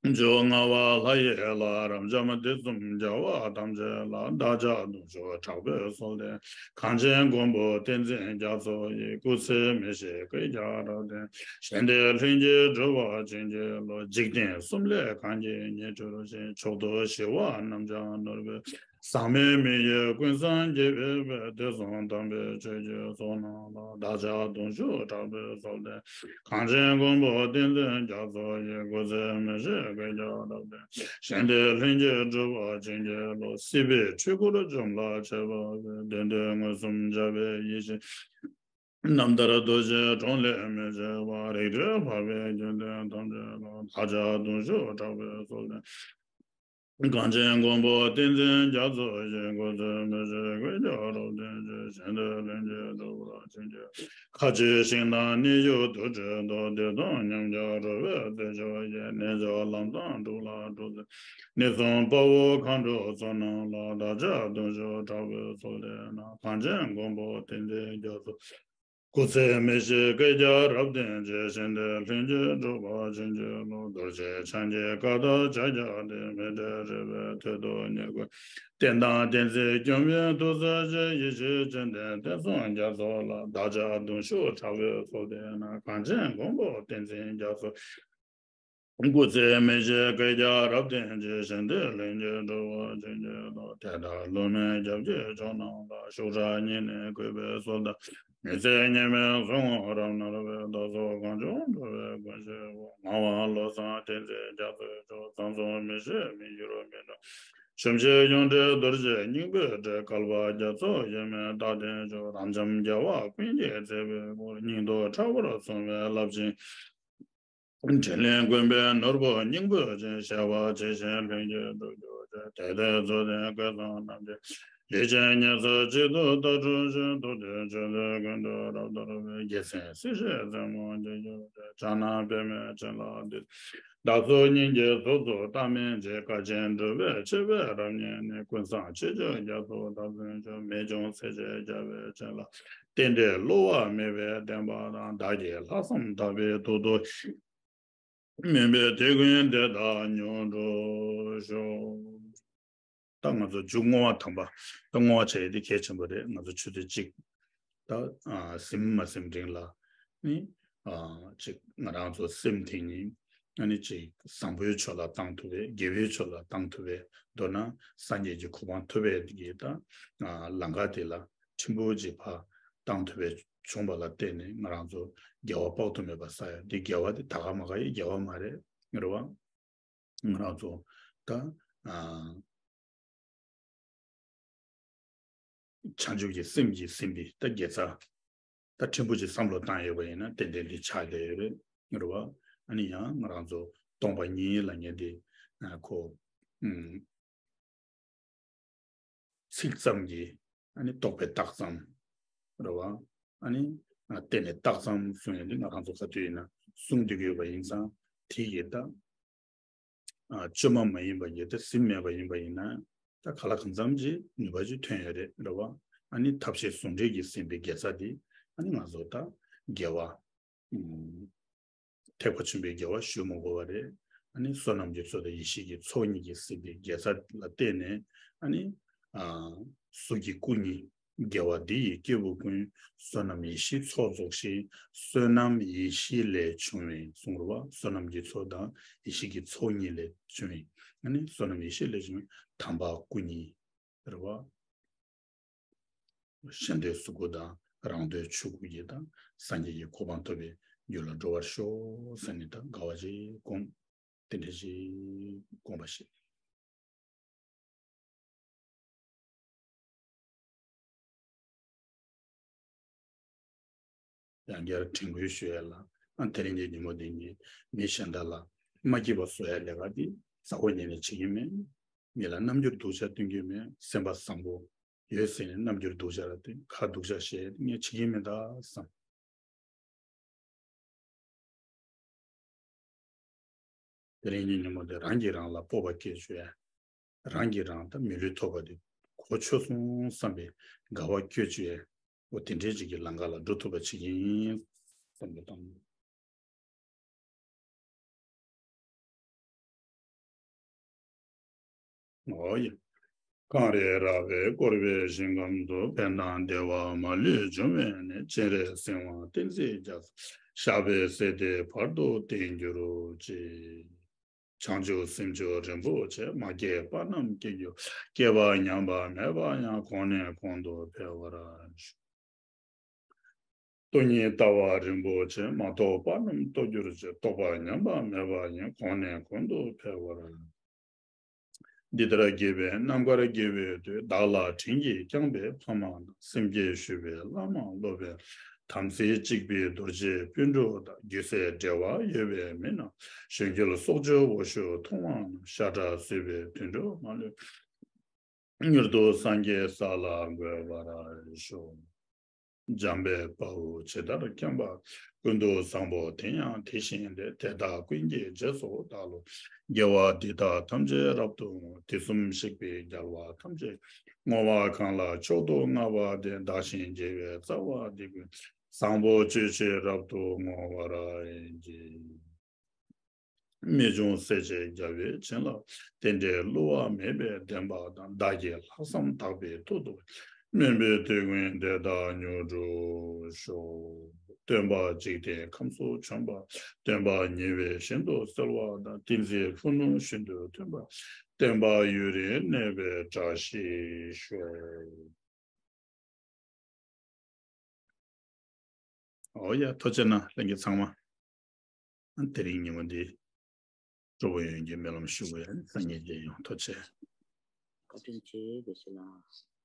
འཇུག། ལྔ་པ་ལྷ་ཡི་ལྷ་རབ་འབྱམས་སྡེ་གསུམ་རྒྱལ་བ་ཐམས་ཅད་ལ། བདག་ཅག་གདུང་ཤུགས་དྲག་པོས་གསོལ་འདེབས། གངས་ཅན་མགོན་པོ་བསྟན་འཛིན་རྒྱ་མཚོ་ཡི། སྐུ་ཚེ་མི་ཤིགས་བསྐལ་བརྒྱར་རབ་བརྟན། གཞན་དོན་ལྷུན་གྱིས་འགྲུབ་པར་བྱིན་གྱིས་རློབས། འཇིག་རྟེན་གསུམ་ལས་གང་གི་ཉེས་གྲོལ་ཞིང་། མཆོག་ཏུ་ཞི་བ་རྣམས་ཀྱང་ནོར་བུའི། ཟག་མེད་མི་ཡི་ཀུན་བཟང་དགྱེས་པའི་དཔལ། དུས་གསུམ་དམ་པའི་ཆོས་ཀྱི་ཚོགས་རྣམས་ལ། བདག་ཅག་གདུང་ཤུགས་དྲག་པོས་གསོལ་འདེབས། གངས་ཅན་མགོན་པོ་བསྟན་འཛིན་རྒྱ་མཚོ་ཡི། སྐུ་ཚེ་མི་ཤིགས་བསྐལ་བརྒྱར་རབ་བརྟན། གཞན་དོན་ལྷུན་གྱིས་འགྲུབ་པར་བྱིན་གྱིས་རློབས། སྲིད་པའི་འཁྲུལ་འཁོར་འཇོམས་ལ་བྱེད་པ་ཡི། བདེན་དོན་མངོན་སུམ་མཇལ་བའི་ཡེ་ཤེས། རྣམ་ཐར་རྡོ་རྗེ་གྲོང་ལས་མི་ཕྱེད་པ། རིགས་གྲོལ་འཕགས་པའི་རྒྱུད་སྡེ་ཐམས་ཅད་ལ། བདག་ཅག་གདུང་ཤུགས་དྲག་པོས་གསོལ་འདེབས། གངས་ཅན་མགོན་པོ་བསྟན་འཛིན་རྒྱ་མཚོ་ཡི། སྐུ་ཚེ་མི་ཤིགས་བསྐལ་བརྒྱར་རབ་བརྟན་ཅིང་། གཞན་དོན་ལྷུན་གྱིས་འགྲུབ་པར་བྱིན་གྱིས། མཁའ་སྤྱོད་ཞིང་དང་གནས་བཞུགས་དུར་ཁྲོད་དུ། བདེ་སྟོང་ཉམས་ཀྱང་རོལ་པའི་རྩེར་སྤྱོད་ཅིང་། རྣལ་འབྱོར་ལམ་བཟང་སྒྲུབ་ལ་སྒྲུབ་མཛད། གནས་གསུམ་དཔའ་བོ་མཁའ་འགྲོ་ཚོགས་རྣམས་ལ། བདག་ཅག་གདུང་ཤུགས་དྲག་པོས་གསོལ་འདེབས་ན། གངས་ཅན་མགོན་པོ་བསྟན་འཛིན་རྒྱ་མཚོ། སྐུ་ཚེ་མི་ཤིགས་བསྐལ་བརྒྱར་རབ་བརྟན་ཅིང་། གཞན་དོན་ལྷུན་གྱིས་འགྲུབ་པར་བྱིན་གྱིས་རློབས། རྡོ་རྗེ་འཆང་གི་བཀའ་ལྟར་ཕྱག་རྒྱ་སྟེ། མི་འབྲལ་རིག་པའི་ཐོད་དུ་ཉེར་བགོས། བསྟན་དང་བསྟན་འཛིན་སྐྱོང་བའི་ཐུགས་སྲས་ཆེ། ཡེ་ཤེས་སྤྱན་ལྡན་བསྟན་སྲུང་རྒྱ་མཚོ་ལ། བདག་ཅག་གདུང་ཤུགས་དྲག་པོས་གསོལ་འདེབས་ན། གངས་ཅན་མགོན་པོ་བསྟན་འཛིན་རྒྱ་མཚོ། སྐུ་ཚེ་མི་ཤིགས་བསྐལ་བརྒྱར་རབ་བརྟན་ཅིང་། གཞན་དོན་ལྷུན་གྱིས་འགྲུབ་པར་བྱིན་གྱིས་རློབས། དེ་ལྟར་བསླུ་མེད་སྐྱབས་ཀྱི་མཆོག་རྣམས་ལ། ཤུགས་དྲག་ཉིད་ནས་གུས་པས་གསོལ་འདེབས། མི་ཟད་ཉི་མའི་གཟུགས་བརྙན་རབ་སྣང་བའི། བདག་སོགས་གངས་ལྗོངས་འགྲོ་བའི་མགོན་སྐྱབས་པོ། ངག་དབང་བློ་བཟང་བསྟན་འཛིན་རྒྱ་མཚོའི་མཆོག་བཟང་གསུམ་མི་ཤིགས་མི་འགྱུར་མི་འགྲོ། ཞབས་ཕྱི་ཡོངས་འདྲེན་རྡོ་རྗེ་སྙིང་པོའི་གྲས། བསྐལ་པ་རྒྱ་མཚོ་ཡས་མས་རྟག་བརྟན་མཆོག་རབ་འབྱམས་རྒྱལ་བ་ཀུན་གྱི་བརྩེ་བའི་སྐུ། སྙིང་སྟོབས་ཕྲ་བར་སོང་བའི་རླབས་ཆེན། དྲིན་ལན་བསྐུལ་བའི་ནོར་བུ་སྙིང་པོ་ཅན། བྱ་བ་ཇི་བཞིན་ལྷུན་གྱིས་འགྲུབ་གྱུར་ཅིག་དེ་ལྟར་རྫོགས་ལྡན་སྐལ་བཟང་རྣམས་ཀྱི། ལུས་ཅན་ཉེར་འཚོ་གཅིག་ཏུ་བདག་སྒྲུབ་ཅིང་། མདོར་བསྡུས་ཆོས་འདི་ཀུན་ཏུ་རབ་དར་བའི། རྒྱལ་མཚན་སྲིད་ཞིའི་རྩེ་མོར་འགྱེད་གྱུར་ཅིག་ཕྱག་ན་པདྨོའི་སྤྱན་ལ་འདུད། བདག་སོགས་སྙིང་རྗེའི་ཚོགས་སུ་བལྟ་མིན་ཅིག་དཀའ་ཆེན་སྒྲུབ་པའི་ཆེ་བའི་རབ་བརྙེས་ནས། ཀུན་བཟང་ཆོས་སྐྱོང་རྒྱ་མཚོ་དང་མཚུངས་ཤིང་། མི་འབྱུང་ཚེ་ཆེན་རྒྱལ་བའི་སྤྱན་ལ། རྟེན་འབྲེལ་བསླུ་བ་མེད་པའི་བདེན་པ་དང་། བདག་གི་ལྷག་བསམ་དག་པའི་ཐོག་ཏུ། སྨོན་པའི་དེད་དགོན་དེ་དག་མྱུར་འགྲུབ་ཤོག་ད་ང་ཚོ་མཇུག་བསྔོ་བ་དང་པོ། ད་བསྔོ་བ་བྱ་ཡས་དེ་གལ་ཆེན་པོ་རེད། ང་ཚོ་ཆུ་ཚོད་གཅིག་ད་ཨ་ཟིན་མ་ཟིན་རིང་ལ་ནི་ཨ་ཅིག་ང་རང་ཚོ་སེམས་གཏིང་ནས་ཨ་ནི་ཅིག་བཟང་པོའི་ཕྱོགས་ལ་བཏང་ཐུབ་པའི། དགེ་བའི་ཕྱོགས་ལ་བཏང་ཐུབ་པའི། མདོར་ན་སངས་རྒྱས་ཀྱི་གོ་འཕང་ཐོབ་པའི་གི་ད་ཨ་ལམ་ཁ་དེ་ལ་ཕྲན་བུ་ཅིག་ཕར་བཏང་ཐུབ་པའི་བྱུང་བ་ལ་བརྟེན་ནས། ང་རང་ཚོ་དགེ་བ་དཔག་ཏུ་མེད་པ་བསགས་ཡ་དེ། དགེ་བ་དེ་ད་ག་མ་ག་ཡི་དགེ་བ་མ་རེད། རེད་བ། ང་རང་ཚོ་ད་ ཨ། བྱང་ཆུབ་ཀྱི་སེམས་ཀྱིས་ཟིན་པའི་ད་དགེ་རྩ། ད་ཕྲན་བུ་ཅིག་བསམ་བློ་བཏང་ཡོད་པ་ཡིན་ན་ཏན་ཏན་འདི་ཆགས་བསྡད་ཡོད་རེད། རེད་བ། ཨ་ནི་ཡང་ང་རང་ཚོ་སྟོང་པ་ཉིད་ལབ་མཁན་འདི་ཨ་ཁོ་ཨུམ། ཚིག་ཙམ་གྱིས་ཨ་ནི་རྟོགས་པའི་རྟགས་ཙམ། རེད་བ། ཨ་ནི་ཨ་གཏན་ནས་རྟགས་ཙམ་གསུང་ཡ་འདི་ང་རང་ཚོ་ག་དུས་ཡིན་ན་གསུང་སྡོད་ཀྱི་ཡོད་པ་ཡིན་ཙང་དེ་ཡིས་ད། ཨ། བཅོས་མ་མ་ཡིན་པ་ཡོད་དེ་ཟིན་མེད་པ་ཡིན་པ་ཡིན་ན། ད་ག་ལ་གང་འཚམ་ཅིག་ནུས་པ་ཅིག་ཐོན་ཡོད་རེད། རེད་བ། ཨ་ནི་ཐབས་ཤེས་ཟུང་འབྲེལ་གྱིས་ཟིན་པའི་དགེ་རྩ་འདི་ཨ་ནི་ང་ཚོ་ད་དགེ་བ། ཨུམ། ཐེག་པ་ཆེན་པོའི་དགེ་བ་ཞུ་མ་དགོས་པ་རེད། ཨ་ནི་བསོད་ནམས་ཀྱི་ཚོགས་དང་ཡེ་ཤེས་ཀྱི་ཚོགས་གཉིས་ཀྱིས་ཟིན་པའི་དགེ་རྩ་ལ་བརྟེན་ནས་ཨ་ནི། ཨ། གཟུགས་ཀྱི་སྐུ་གཉིས། དགེ་བ་འདི་ཡིས་སྐྱེ་བོ་ཀུན། བསོད་ནམས་ཡེ་ཤེས་ཚོགས་རྫོགས་ཤིང་། བསོད་ནམས་ཡེ་ཤེས་ལས་བྱུང་བའི་གསུང་རེད་བ། བསོད་ནམས་ཀྱི་ཚོགས་དང་ཡེ་ཤེས་ཀྱི་ཚོགས་གཉིས་ལས་བྱུང་བའི་ཨ་ནི་བསོད་ནམས་ཡེ་ཤེས་ལས་བྱུང་བའི་དམ་པ་སྐུ་གཉིས་རེད་བ། གཞན་དོན་གཟུགས་སྐུ་དང་རང་དོན་ཆོས་སྐུ་གཉིས་དང་སངས་རྒྱས་ཀྱི་གོ་འཕང་ཐོབ་པའི་རྒྱུ་ལ་འགྲོ་བར་ཤོག་ཟེར་ནས་ད་དགའ་བ་ཅིག་སྒོམ། དེ་འདྲ་ཞིག་དགོངས་པ་བཞེས། ཡང་བསྐྱར་དྲན་སྐུལ་ཞུ་ཡ་ལ། ཨ། དེ་རིང་གི་ཉིན་མོ་འདི་ཉིད་མི་གཞན་དག་ལ་མ་སྐྱིད་པ་བཟོ་ཡ་ལས་ཀ་འདི་ས་གོ་ཉིན་ནས་བྱེད་ཀྱི་མེད། མི་ལ་རྣམ་འགྱུར་སྡུག་ཅག་སྟོན་གྱི་མེད། སེམས་པ་བཟང་པོ་ཡོད་ཟེར་ནས་རྣམ་འགྱུར་སྡུག་ཅག་ལ་བརྟེན་ཁ་སྡུག་ཅག་བཤད་ངས་བྱེད་ཀྱི་མེད་ད་བསམ། དེ་རིང་གི་ཉིན་མོ་དེ་རང་གིས་རང་ལ་སྤོབས་པ་སྐྱེ་བཅུག་ཡ། རང་གིས་རང་ད་མི་ལུས་ཐོབ་པ་དེ་གོ་ཆོད་སོང་བསམ་པའི་དགའ་བ་སྐྱེ་བཅུག་ཡ། འོ་དེ་འདྲའི་ཅིག་གི་ལམ་ཁ་ལ་འགྲོ་ཐུབ་པ་བྱེད་ཀྱི་ཡིན་བསམ་པ་དང་། འོ་ཡ། གངས་རི་ར་བས་བསྐོར་བའི་ཞིང་ཁམས་སུ། ཕན་དང་བདེ་བ་མ་ལུས་འབྱུང་བའི་གནས། སྤྱན་རས་གཟིགས་དབང་བསྟན་འཛིན་རྒྱ་མཚོ། ཞབས་པད་སྲིད་མཐའི་བར་དུ་བརྟན་གྱུར་ཅིག། བྱང་ཆུབ་སེམས་མཆོག་རིན་པོ་ཆེ། མ་སྐྱེས་པ་རྣམས་སྐྱེ་གྱུར། སྐྱེས་པ་ཉམས་པ་མེད་པ་ཡང་། གོང་ནས་གོང་དུ་འཕེལ་བར་ཤོག། སྟོང་ཉིད་ལྟ་བ་རིན་པོ་ཆེ། མ་རྟོགས་པ་རྣམས་རྟོགས་གྱུར་ཅིག། རྟོགས་པ་ཉམས་པ་མེད་པ་ཡང་། གོང་ནས་གོང་དུ་འཕེལ་བར། འདི་ལྟར་དགེ་བའི་རྣམ་དཀར་དགེ་བའི་མཐུས། བདག་ལ་དྲིན་གྱིས་བསྐྱངས་པའི་ཕ་མ་དང་། སེམས་བསྐྱེད་ཞུས་པའི་བླ་མ་སློབ་དཔོན། དམ་ཚིག་གཅིག་པའི་རྡོ་རྗེ་སྤུན་གྲོགས་དང་། རྒྱུད་བསྲེ་འབྲེལ་བ་ཡོད་པའི་མི་རྣམས། གཞོན་སྐྱེས་སྲོག་གཅོད་འོ་ཞོ་འཐུང་བ་རྣམས། ཤ་ཁྲག་གསོད་པའི་དུད་འགྲོ་མ་ལུས། མྱུར་དུ་སངས་རྒྱས་ས་ལ་འགོད་པར་ཤོག། འཇམ་དཔལ་དཔའ་བོས་ཇི་ལྟར་མཁྱེན་པ། ཀུན་ཏུ་བཟང་པོ་དེ་ཡང་དེ་བཞིན་ཏེ། དེ་དག་ཀུན་གྱི་རྗེས་སུ་བདག་སློབ་ཅིང་། དགེ་བ་འདི་དག་ཐམས་ཅད་རབ་ཏུ་བསྔོ། དུས་གསུམ་གཤེགས་པའི་རྒྱལ་བ་ཐམས་ཅད་བསྔོ་བ་གང་ལ་མཆོག་ཏུ་བསྔགས་པ་དེས། བདག་གཞན་བརྗེ་བའི་རྩ་བ་འདི་ཀུན། བཟང་པོ་སྤྱོད་ཕྱིར་རབ་ཏུ་བསྔོ་བར་བགྱི། རྨད་བྱུང་སྲས་བཅས་རྒྱལ་བའི་བྱིན་རླབས། རྟེན་འབྲེལ་བསླུ་བ་མེད་པའི་བདེན་པ་དང་། བདག་གི་ལྷག་བསམ་དག་པའི་མཐུ་སྟོབས། སྨན་པའི་དུས་ཀུན་དེ་དག་མྱུར་འགྲུབ་ཤོག། སྟོན་པ་འཇིག་རྟེན་ཁམས་སུ་བྱོན་པ། སྟོན་པ་ཉེ་བའི་ཞིང་དུ་གསོལ་བ་དང་། ཏིང་འཛིན་ཕུ་ནུ་ཤིན་ཏུ་མཐུན་པ། བསྟན་པ་ཡུན་རིང་གནས་པའི་བཀྲ་ཤིས་ཤོག། འོ་ཡ། ཐུགས་རྗེ་གནང་ལྷན་རྒྱས་ཚང་མ། ཨ། དེ་རིང་ཉིན་མོ་འདི་སྤྲོ་པོ་ཡོང་རྒྱུའི་སྨོན་ལམ་ཞུ་དགོས་ཡ། སང་ཉིན་མཇལ་ཡོང་། ཐུགས་རྗེ་ཆེ། བཀའ་དྲིན་ཆེ། དགེ་བཤེས་ལགས།